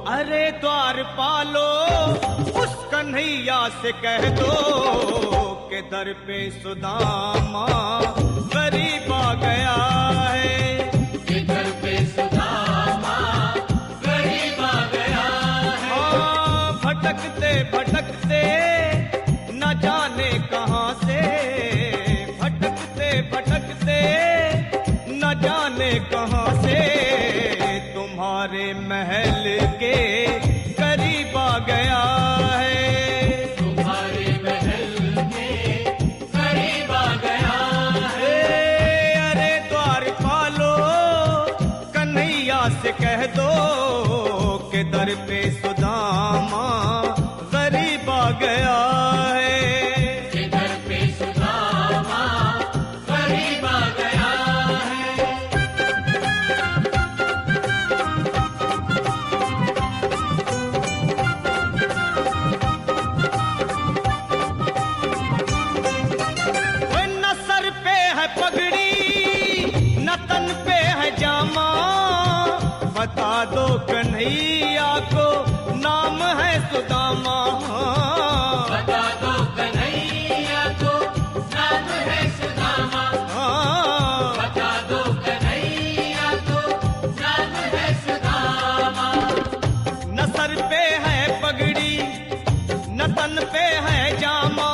अरे द्वारपालो, उस कन्हैया से कह दो कि दर पे सुदामा गरीब आ गया है। कि दर पे सुदामा गरीब आ गया है। हाँ, भटकते भटकते न जाने कहाँ से, भटकते भटकते न जाने कहाँ से तुम्हारे महल के करीब आ गया है। तुम्हारे महल के करीब आ गया है। अरे द्वारपालो, कन्हैया दर पे सुदामा गरीब आ गया है। इधर पे सुदामा गरीब आ गया है। वो न सर पे है पगड़ी, न तन पे है जामा, बता दो कन्हैया को नाम है सुदामा। बता दो कन्हैया को नाम है सुदामा। हाँ। बता दो कन्हैया को नाम है सुदामा। न सर पे है पगड़ी, न तन पे है जामा,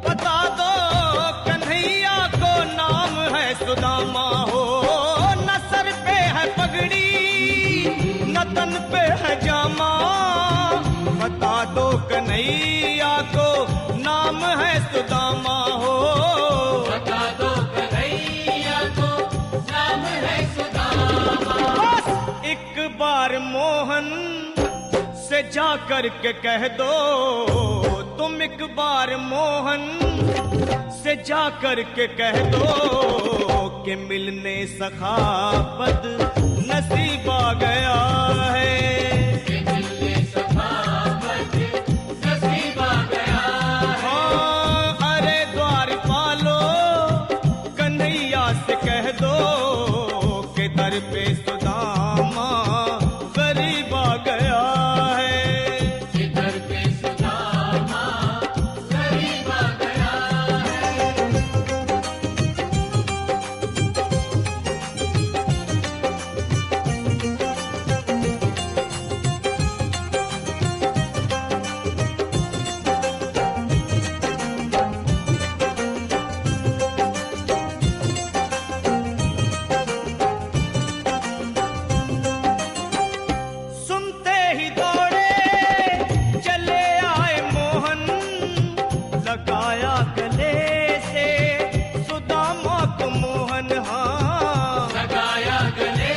बता दो कन्हैया को नाम है सुदामा हो। न सर पे है पगड़ी, न तन पे है जामा, बता दो कन्हैया को नाम है सुदामा हो। बता दो कन्हैया को नाम है सुदामा। बस एक बार मोहन से जा करके कह दो, तुम एक बार मोहन से जा करके कह दो कि मिलने सखा बद नसीब आ गया है। कि मिलने सखा बद नसीब आ गया है। हाँ, अरे द्वारपालो, कन्हैया से कह दो कि दर पे सुदामा गरीब आ गया है। इधर पे सुदामा गरीब आ गया है। सुनते ही दौड़े चले आए मोहन, लगाया गले से सुदामा को मोहन। हाँ। लगाया गले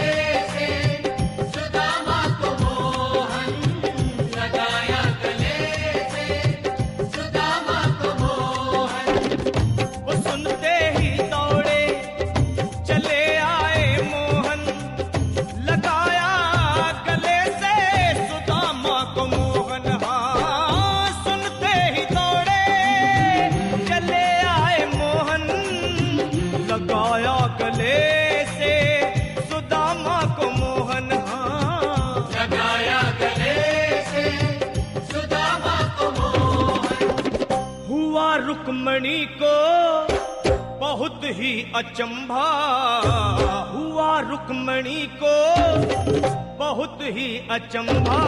से सुदामा को मोहन, लगाया गले से सुदामा को मोहन। वो सुनते ही दौड़े चले आए मोहन, लगाया गले से सुदामा को मोहन। हाँ, सुनते ही दौड़े चले आए मोहन, लगाया गले से सुदामा को मोहन। हाँ, लगाया गले से सुदामा को मोहन। हुआ रुक्मणी को बहुत ही अचंभा, हुआ रुक्मणी को बहुत ही अचंभा,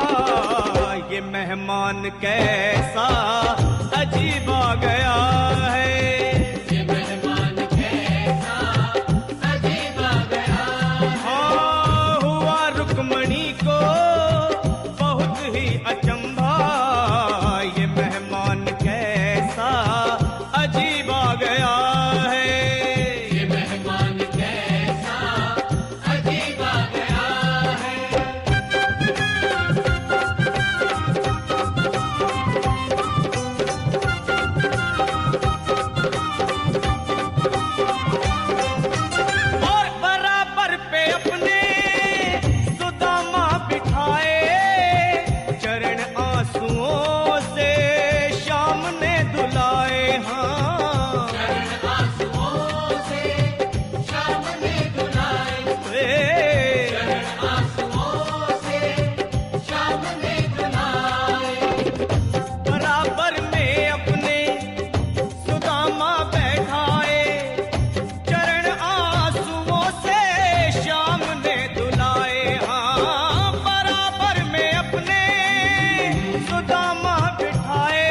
ये मेहमान कैसा अजीब आ गया है। ये मेहमान कैसा अजीब आ गया है। हाँ, हुआ रुक्मणी को बहुत ही अचंभा, ये मेहमान कैसा अजीब आ गया है। ये मेहमान कैसा अजीब आ गया है। और बराबर पे अपने सुदामा बिठाए, चरण आंसुओं से श्याम ने धुलाए। हाँ। चरण आंसुओं से श्याम ने धुलाए। ए। चरण आंसुओं से श्याम ने धुलाए। बराबर में अपने सुदामा बैठाए, चरण आंसुओं से श्याम ने धुलाए। हाँ, बराबर में अपने सुदामा बिठाए,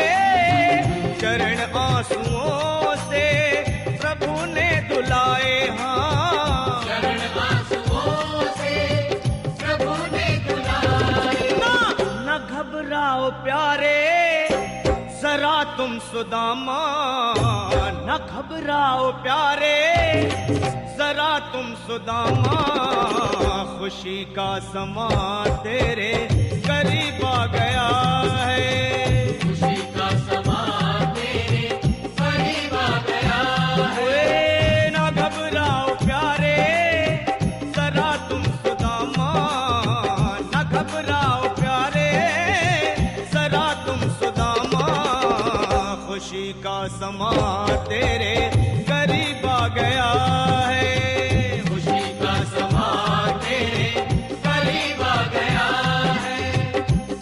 चरण आंसुओं से प्रभु ने धुलाए। हाँ, चरण आंसुओं से प्रभु ने धुलाए। ना, ना घबराओ प्यारे, जरा तुम सुदामा, न घबराओ प्यारे, जरा तुम सुदामा, खुशी का समा तेरे समा तेरे करीब आ गया है। खुशी का समा तेरे करीब आ गया है।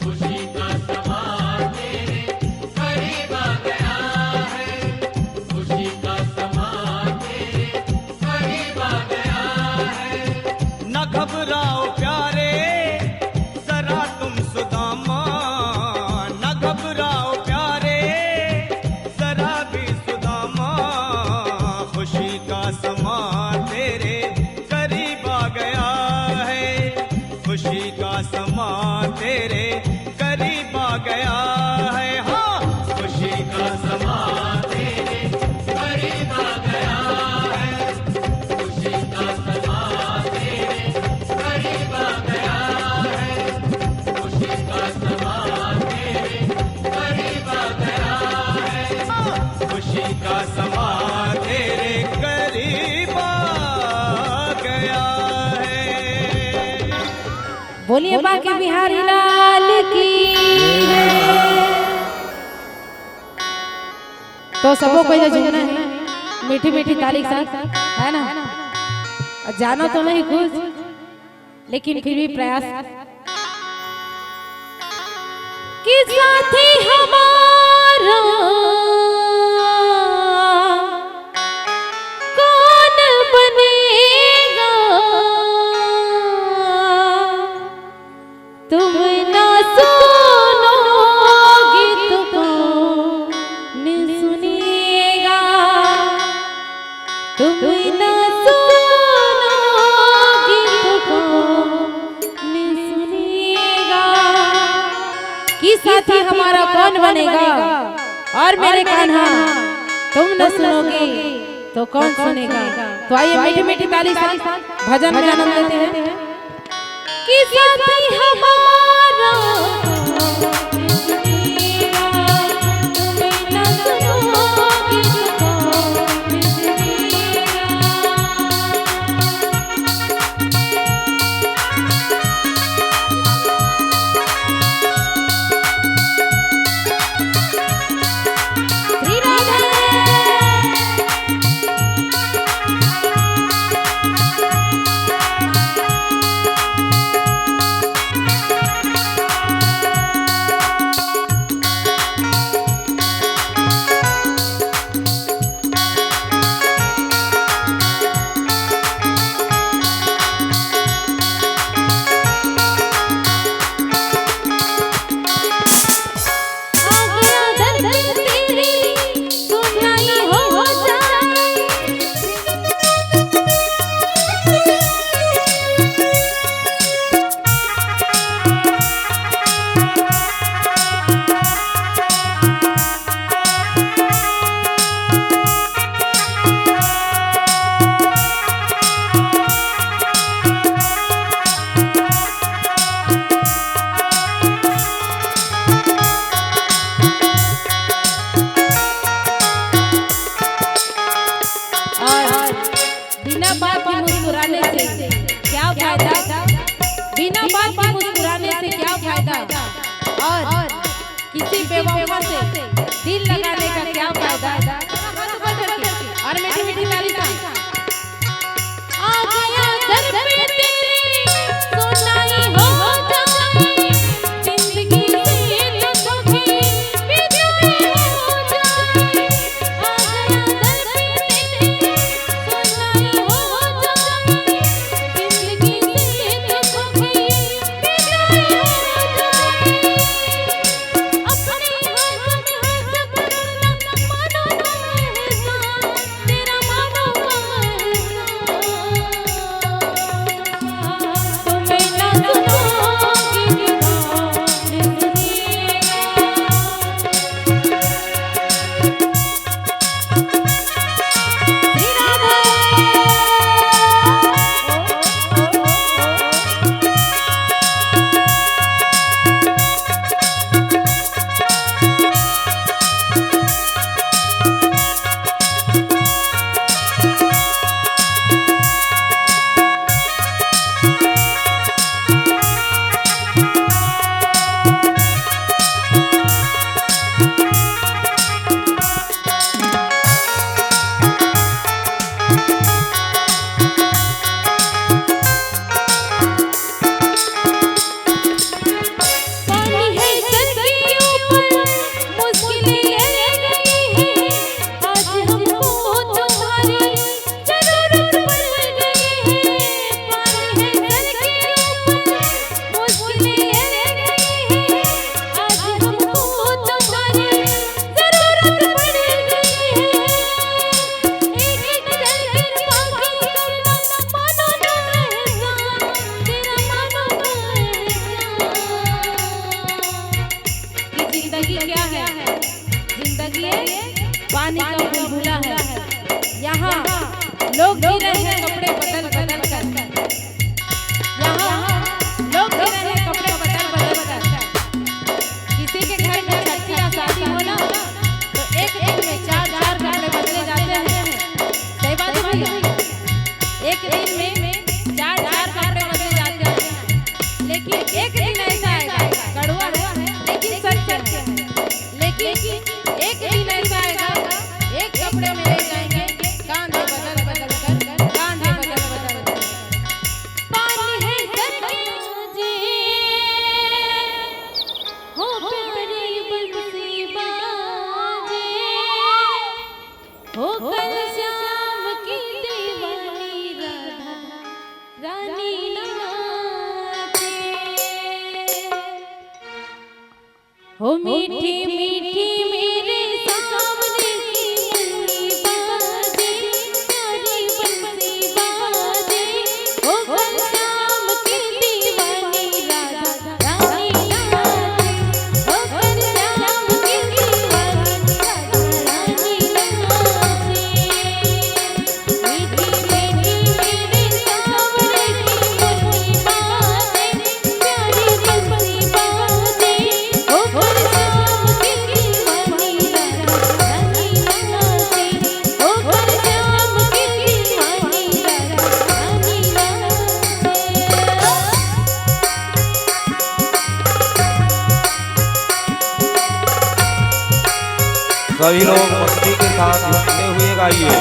खुशी का समा तेरे करीब आ गया है। खुशी का समा तेरे करीब आ गया है। न घबराओ प्यारे, जरा तुम सुदामा, न घबराओ प्यारे, जरा भी सुदामा। खुशी का समा तेरे करीब आ गया है। खुशी का समा तेरे करीब आ गया है। हाँ, खुशी का समा तेरे करीब आ गया है। खुशी का समा तेरे करीब आ गया है। खुशी का समा तेरे करीब आ गया है। खुशी का समा तेरे करीब आ गया है। बोलिए बांके बिहारी लाल की। तो सबो कोई ला झूमना है मीठी मीठी ताली के साथ, है ना? जाना तो नहीं कुछ, लेकिन फिर भी प्रयास। कि साथी हमारा कौन बनेगा? तुम ना सुनोगे तो कौन सुनेगा? तुम ना सुनोगे तो कौन सुनेगा? कि साथी हमारा कौन बनेगा? और मेरे कान्हा, तुम न सुनोगे तो कौन सुनेगा? तो आइए मीठी मीठी ताली से भजन में आनंद लेते हैं। कि साथी हमारा और बिना बात के मुस्कुराने से क्या फायदा? बिना बात के मुस्कुराने से क्या फायदा? और किसी बेवफा से दिल लगाने का क्या फायदा? और मीठी मीठी ताली का। आ गया दर पे तेरे, सोना ही हो जाए, जिंदगी से ये तो धोखे, विदाई हो जाए। आ गया दर पे तेरे, सोना ही हो जाए, जिंदगी से ये तो धोखे, विदाई हो जाए। अपने हाथों में हाथ पकड़ना, मानो तुम रहे हैं कपड़े बदल बदल कर। यहाँ लोग भी रहे हैं कपड़े बदल बदल कर। किसी के घर में छठी या शादी हो ना, तो एक दिन में चार चार कपड़े बदले जाते हैं। सही बात है भैया? एक दिन में चार चार कपड़े बदले जाते हैं, लेकिन एक दिन ऐसा आएगा, कड़वा है लेकिन सत्य है, लेकिन एक दिन ऐसा आएगा, एक कपड़े में रह जाएंगे, कांधे बदल बदल कर, कांधे बदल बदल कर। पानी है सत्य जी, हो प्यारी बंसी बाजे, हो कल श्याम की दीवानी राधा रानी नाचे। हो मीठी मीठी मेरे सामने की मुरली बाजे, प्यारी बंसी बाजे, हो घनश्याम की दीवानी राधा रानी नाचे, हो घनश्याम की दीवानी राधा रानी नाचे। सभी लोग भक्ति के साथ झूमते हुए गाइए।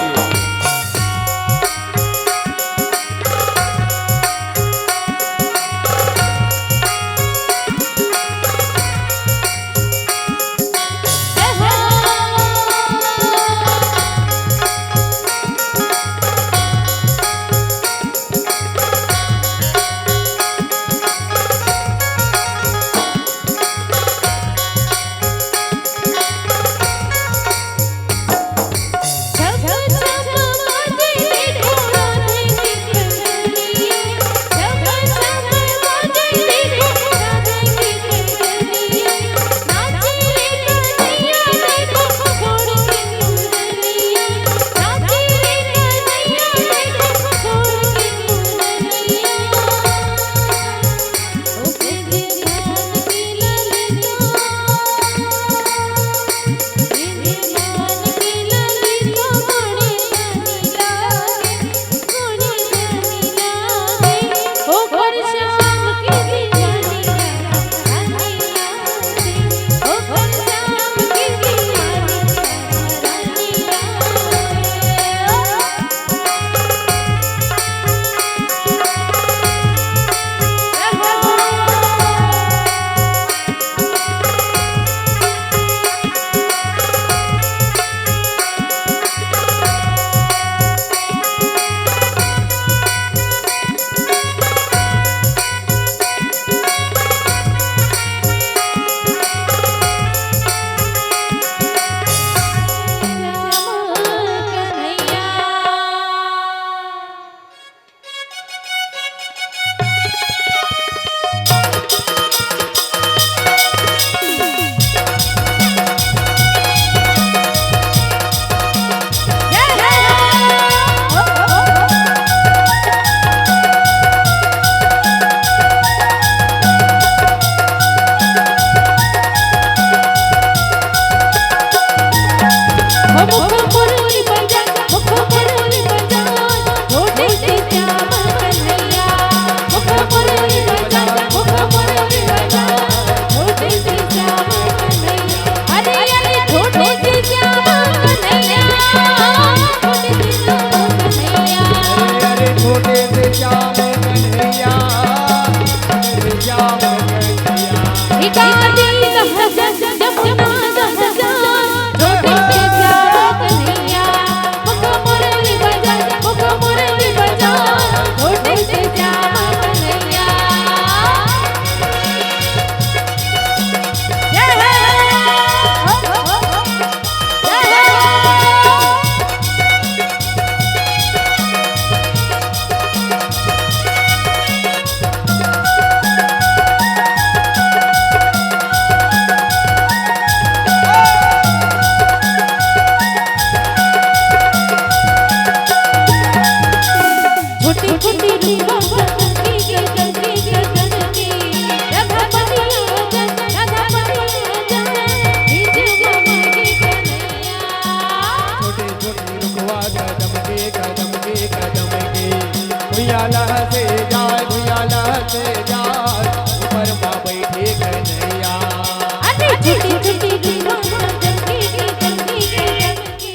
छोटी छोटी दुकान जमके, जमके, जमके।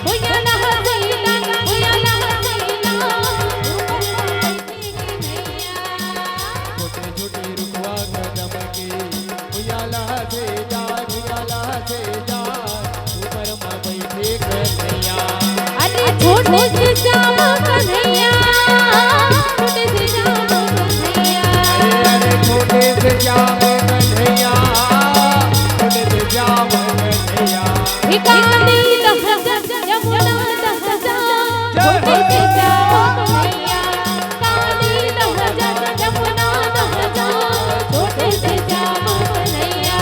हो या लहसीना, हो या लहसीना। छोटे छोटे रुखवा कदम के, उयाला से जा, उयाला से जा, ऊपर म बैठे कन्हैया। अरे छोटे से श्याम कन्हैया, छोटे से श्याम कन्हैया। अरे, अरे, छोटे से श्याम कन्हैया, छोटे से श्याम कन्हैया। हे काली दहजा, यमुना दहजा, छोटे से श्याम कन्हैया। काली दहजा, यमुना दहजा, छोटे से श्याम कन्हैया।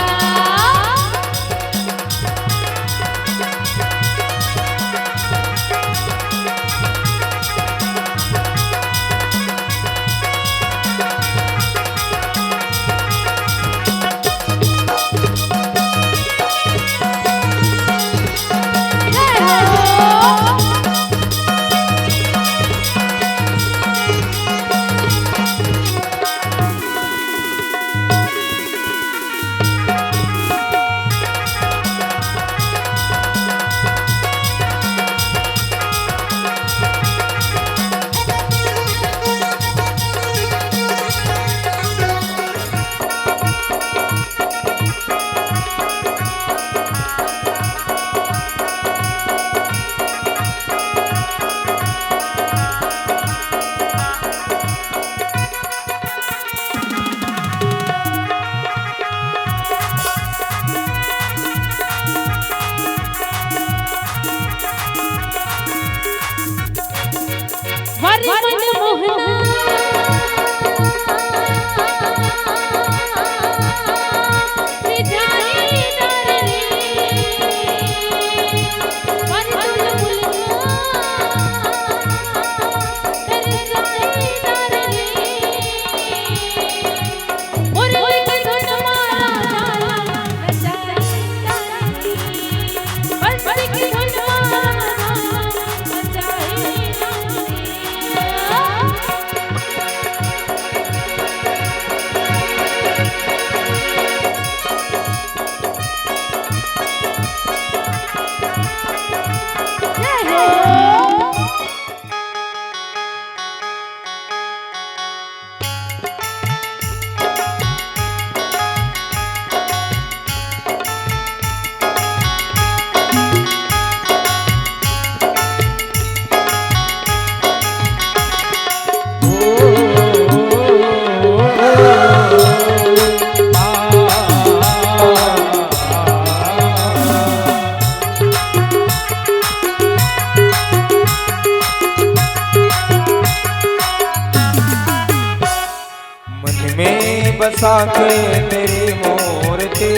मन में बसा के तेरी मूर्ति,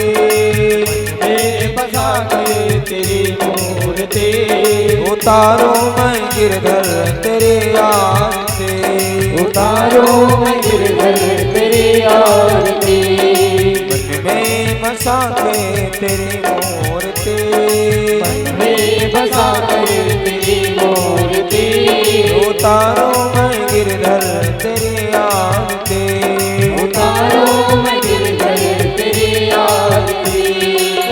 मन में बसा के तेरी मूर्ति, उतारूं मैं गिरधर तेरी आरती, उतारूं मैं गिरधर तेरी आरती। मन में बसा के तेरी मूर्ति, मन में बसा कर तेरी मूर्ति, उतारूं मैं गिरधर तेरी आरती, उतारूं मैं गिरधर तेरी आरती,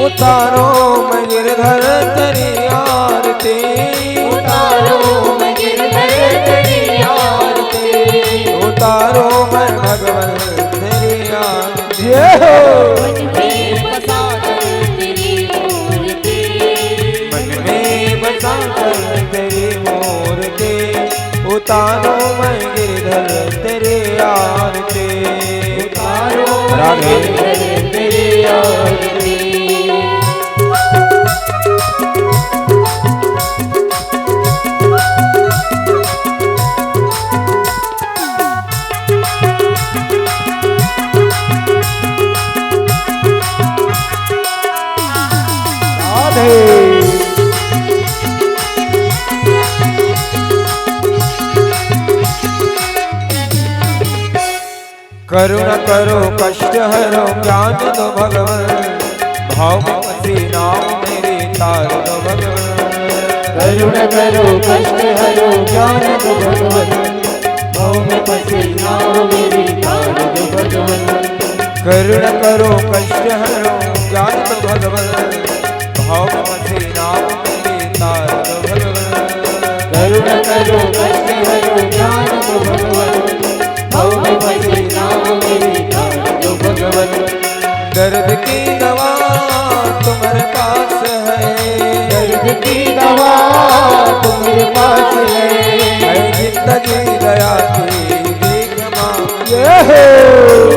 उतारूं मैं गिरधर तेरी आरती, उतारूं मैं गिरधर तेरी आरती, उतारूं मैं भगवान तेरी आरती। जय हो। मन में बसा कर तेरी मूर्ति, मन में बसा कर तेरी मूर्ति, उतारूं मैं गिरधर तेरी आरती, उतारूं मैं राधे। गिरधर तेरी आरती। राधे। करुणा करो कष्ट हरो ज्ञान दो भगवान, भाव में फंसी नाव मेरी तार दो भगवान। करुणा करो कष्ट हरो ज्ञान दो भगवान, भाव में फंसी नाव मेरी तार दो भगवान। करुणा करो कष्ट हरो ज्ञान दो भगवन, भव में फंसी नाव मेरी तार दो भगवन। करुणा करो कष्ट हरो ज्ञान दो भगवन, भव में फंसी नाव मेरी तार दो भगवन। दर्द की दवा तुम्हारे पास है, दर्द की दवा तुम्हारे पास है, है जिंदगी दया की भीख मांग। ये हो।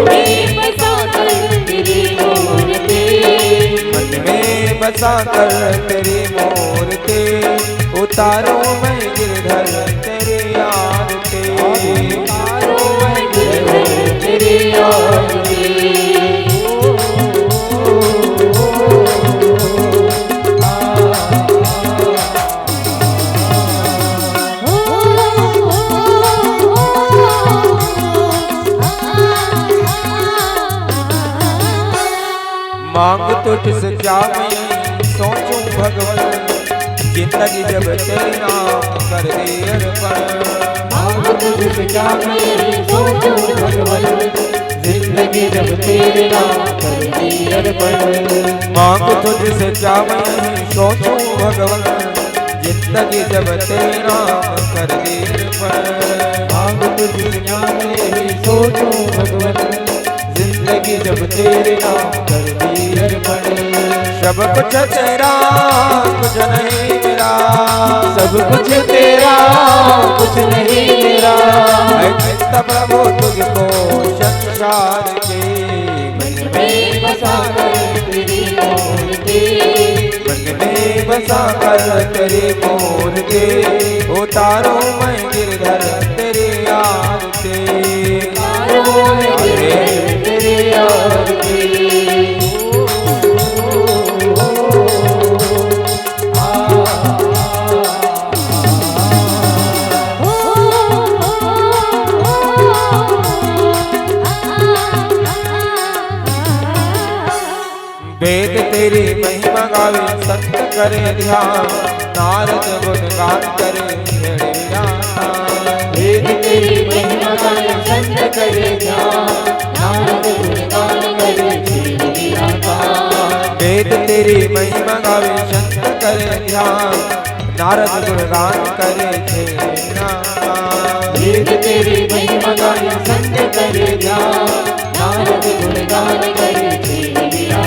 मैं बसा कर तेरी मूर्ति, मन में बसा कर तेरी मूर्ति, उतारो मैं गिरधर तेरी आरती। उतारो मैं गिरधर तेरी आरती। मांग तुझसे क्या मैं सोचूं भगवन, जिंदगी जब तेरे नाम कर दी अर्पण। मांग तुझसे क्या मैं सोचूं भगवन, जिंदगी जब तेरे नाम कर दी अर्पण। मांग तुझसे क्या मैं सोचूं भगवन, जिंदगी जब तेरे नाम कर दी अर्पण। मांग तुझसे क्या मैं सोचूं भगवन, जिंदगी जब तेरे नाम कर दी अर्पण। सब कुछ तेरा, कुछ नहीं मेरा। सब कुछ तेरा, कुछ नहीं मेरा। है चित्त प्रभु तुझको संसार के। मन में बसा कर तेरी मूर्ति, मन में बसा कर तेरी मूर्ति, उतारो मैं गिरधर तेरी आरती। उतारो मैं गिरधर तेरी आरती। वेद तेरी महिमा गावे संत करे ध्यान, नारद गुण गान करे छेड़ विधान। वेद तेरी महिमा गावे संत करे ध्यान, नारद गुण गान करे छेड़ विधान। वेद तेरी महिमा गावे संत करे ध्यान, नारद गुण गान करे छेड़ विधान। वेद तेरी महिमा गावे संत करे ध्यान, नारद गुण गान करे छेड़ विधान।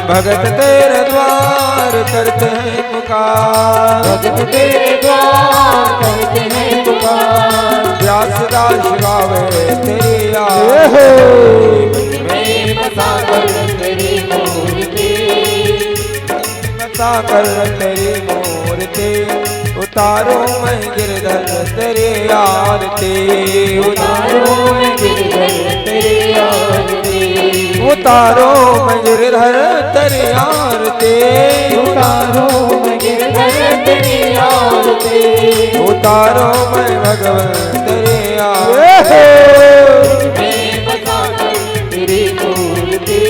भगत तेरे द्वार करते हैं पुकार। भगत तेरे द्वार करते हैं पुकार। व्यासदास गावे तेरी आरती। मन में बसा कर तेरी मूर्ति। बसा कर तेरी मूर्ति। उतारो मैं गिरधर तेरी आरती। उतारो मैं गिरधर तेरी आरती। उतारो मैं गिरधर तेरी आरती। उतारो मैं गिरधर तेरी आरती। उतारो मैं भगवन तेरी आरती। में बसा कर तेरी मूर्ति।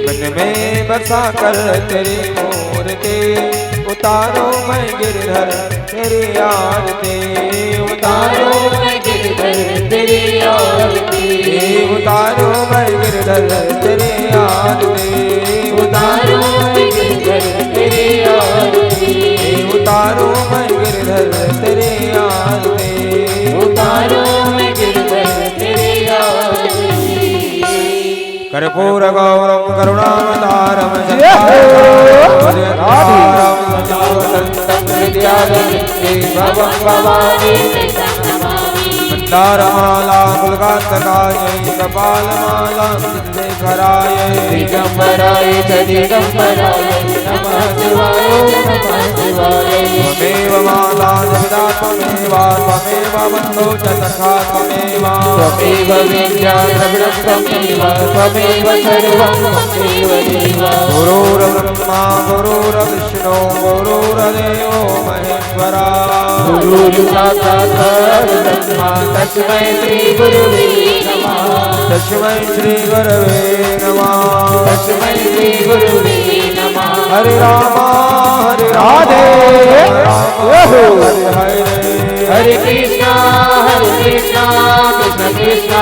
मन में बसा कर तेरी मूर्ति। उतारो मैं गिरधर तेरी आरती। उतारो मैं गिरधर तेरी आरती। उतारो मैं गिरधर तेरी आरती। उतारो मैं गिरधर तेरी आरती। उतारो मैं गिरधर तेरी आरती। उतारो मैं गिरधर तेरी आरती। कर्पूर गौरम करुणावतारम जय हो। चंद्रावतंसम हृदयारविंदे भवम भवानी। मंदारमाला फुलगातकाये कपालमाला धराये। दिगंबराय च दिगंबराय नमः शिवाय, नमः शिवाय। त्वमेव माता च पिता त्वमेव, त्वमेव बन्धो च सखा त्वमेव। त्वमेव विद्या द्रविणं त्वमेव, त्वमेव सर्वं त्वमेव देव। गुरुर्ब्रह्मा गुरुर्विष्णु गुरुर्देवो महेश्वर। गुरुर्साक्षात् परब्रह्म तस्मै श्री गुरुवे नमः। तस्मै श्री गुरुवे नमः। तस्मै श्री गुरुवे नमः। हरे राम हरे राम राधे। राम हरे हरे। हरे कृष्णा, हरे कृष्णा, कृष्णा कृष्णा,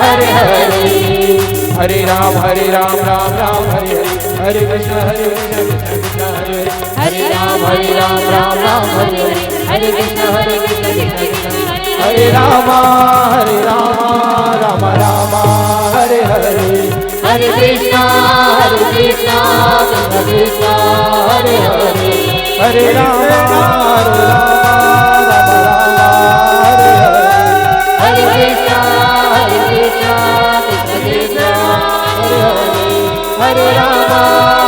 हरे हरे। हरे राम, हरे राम, राम राम, हरे हरे। हरे कृष्णा, हरे कृष्णा, कृष्णा कृष्णा, हरे हरे। हरे राम, हरे राम, राम राम, हरे हरे। हरे कृष्णा, हरे कृष्णा, कृष्णा कृष्णा, हरे हरे। हरे राम, हरे राम, राम राम, हरे हरे। हरे कृष्णा, हरे कृष्णा, कृष्णा कृष्णा, हरे हरे। हरे राम, हरे राम, राम राम, हरे हरे। हरे कृष्णा, हरे कृष्णा, कृष्णा कृष्णा, हरे हरे। हरे राम,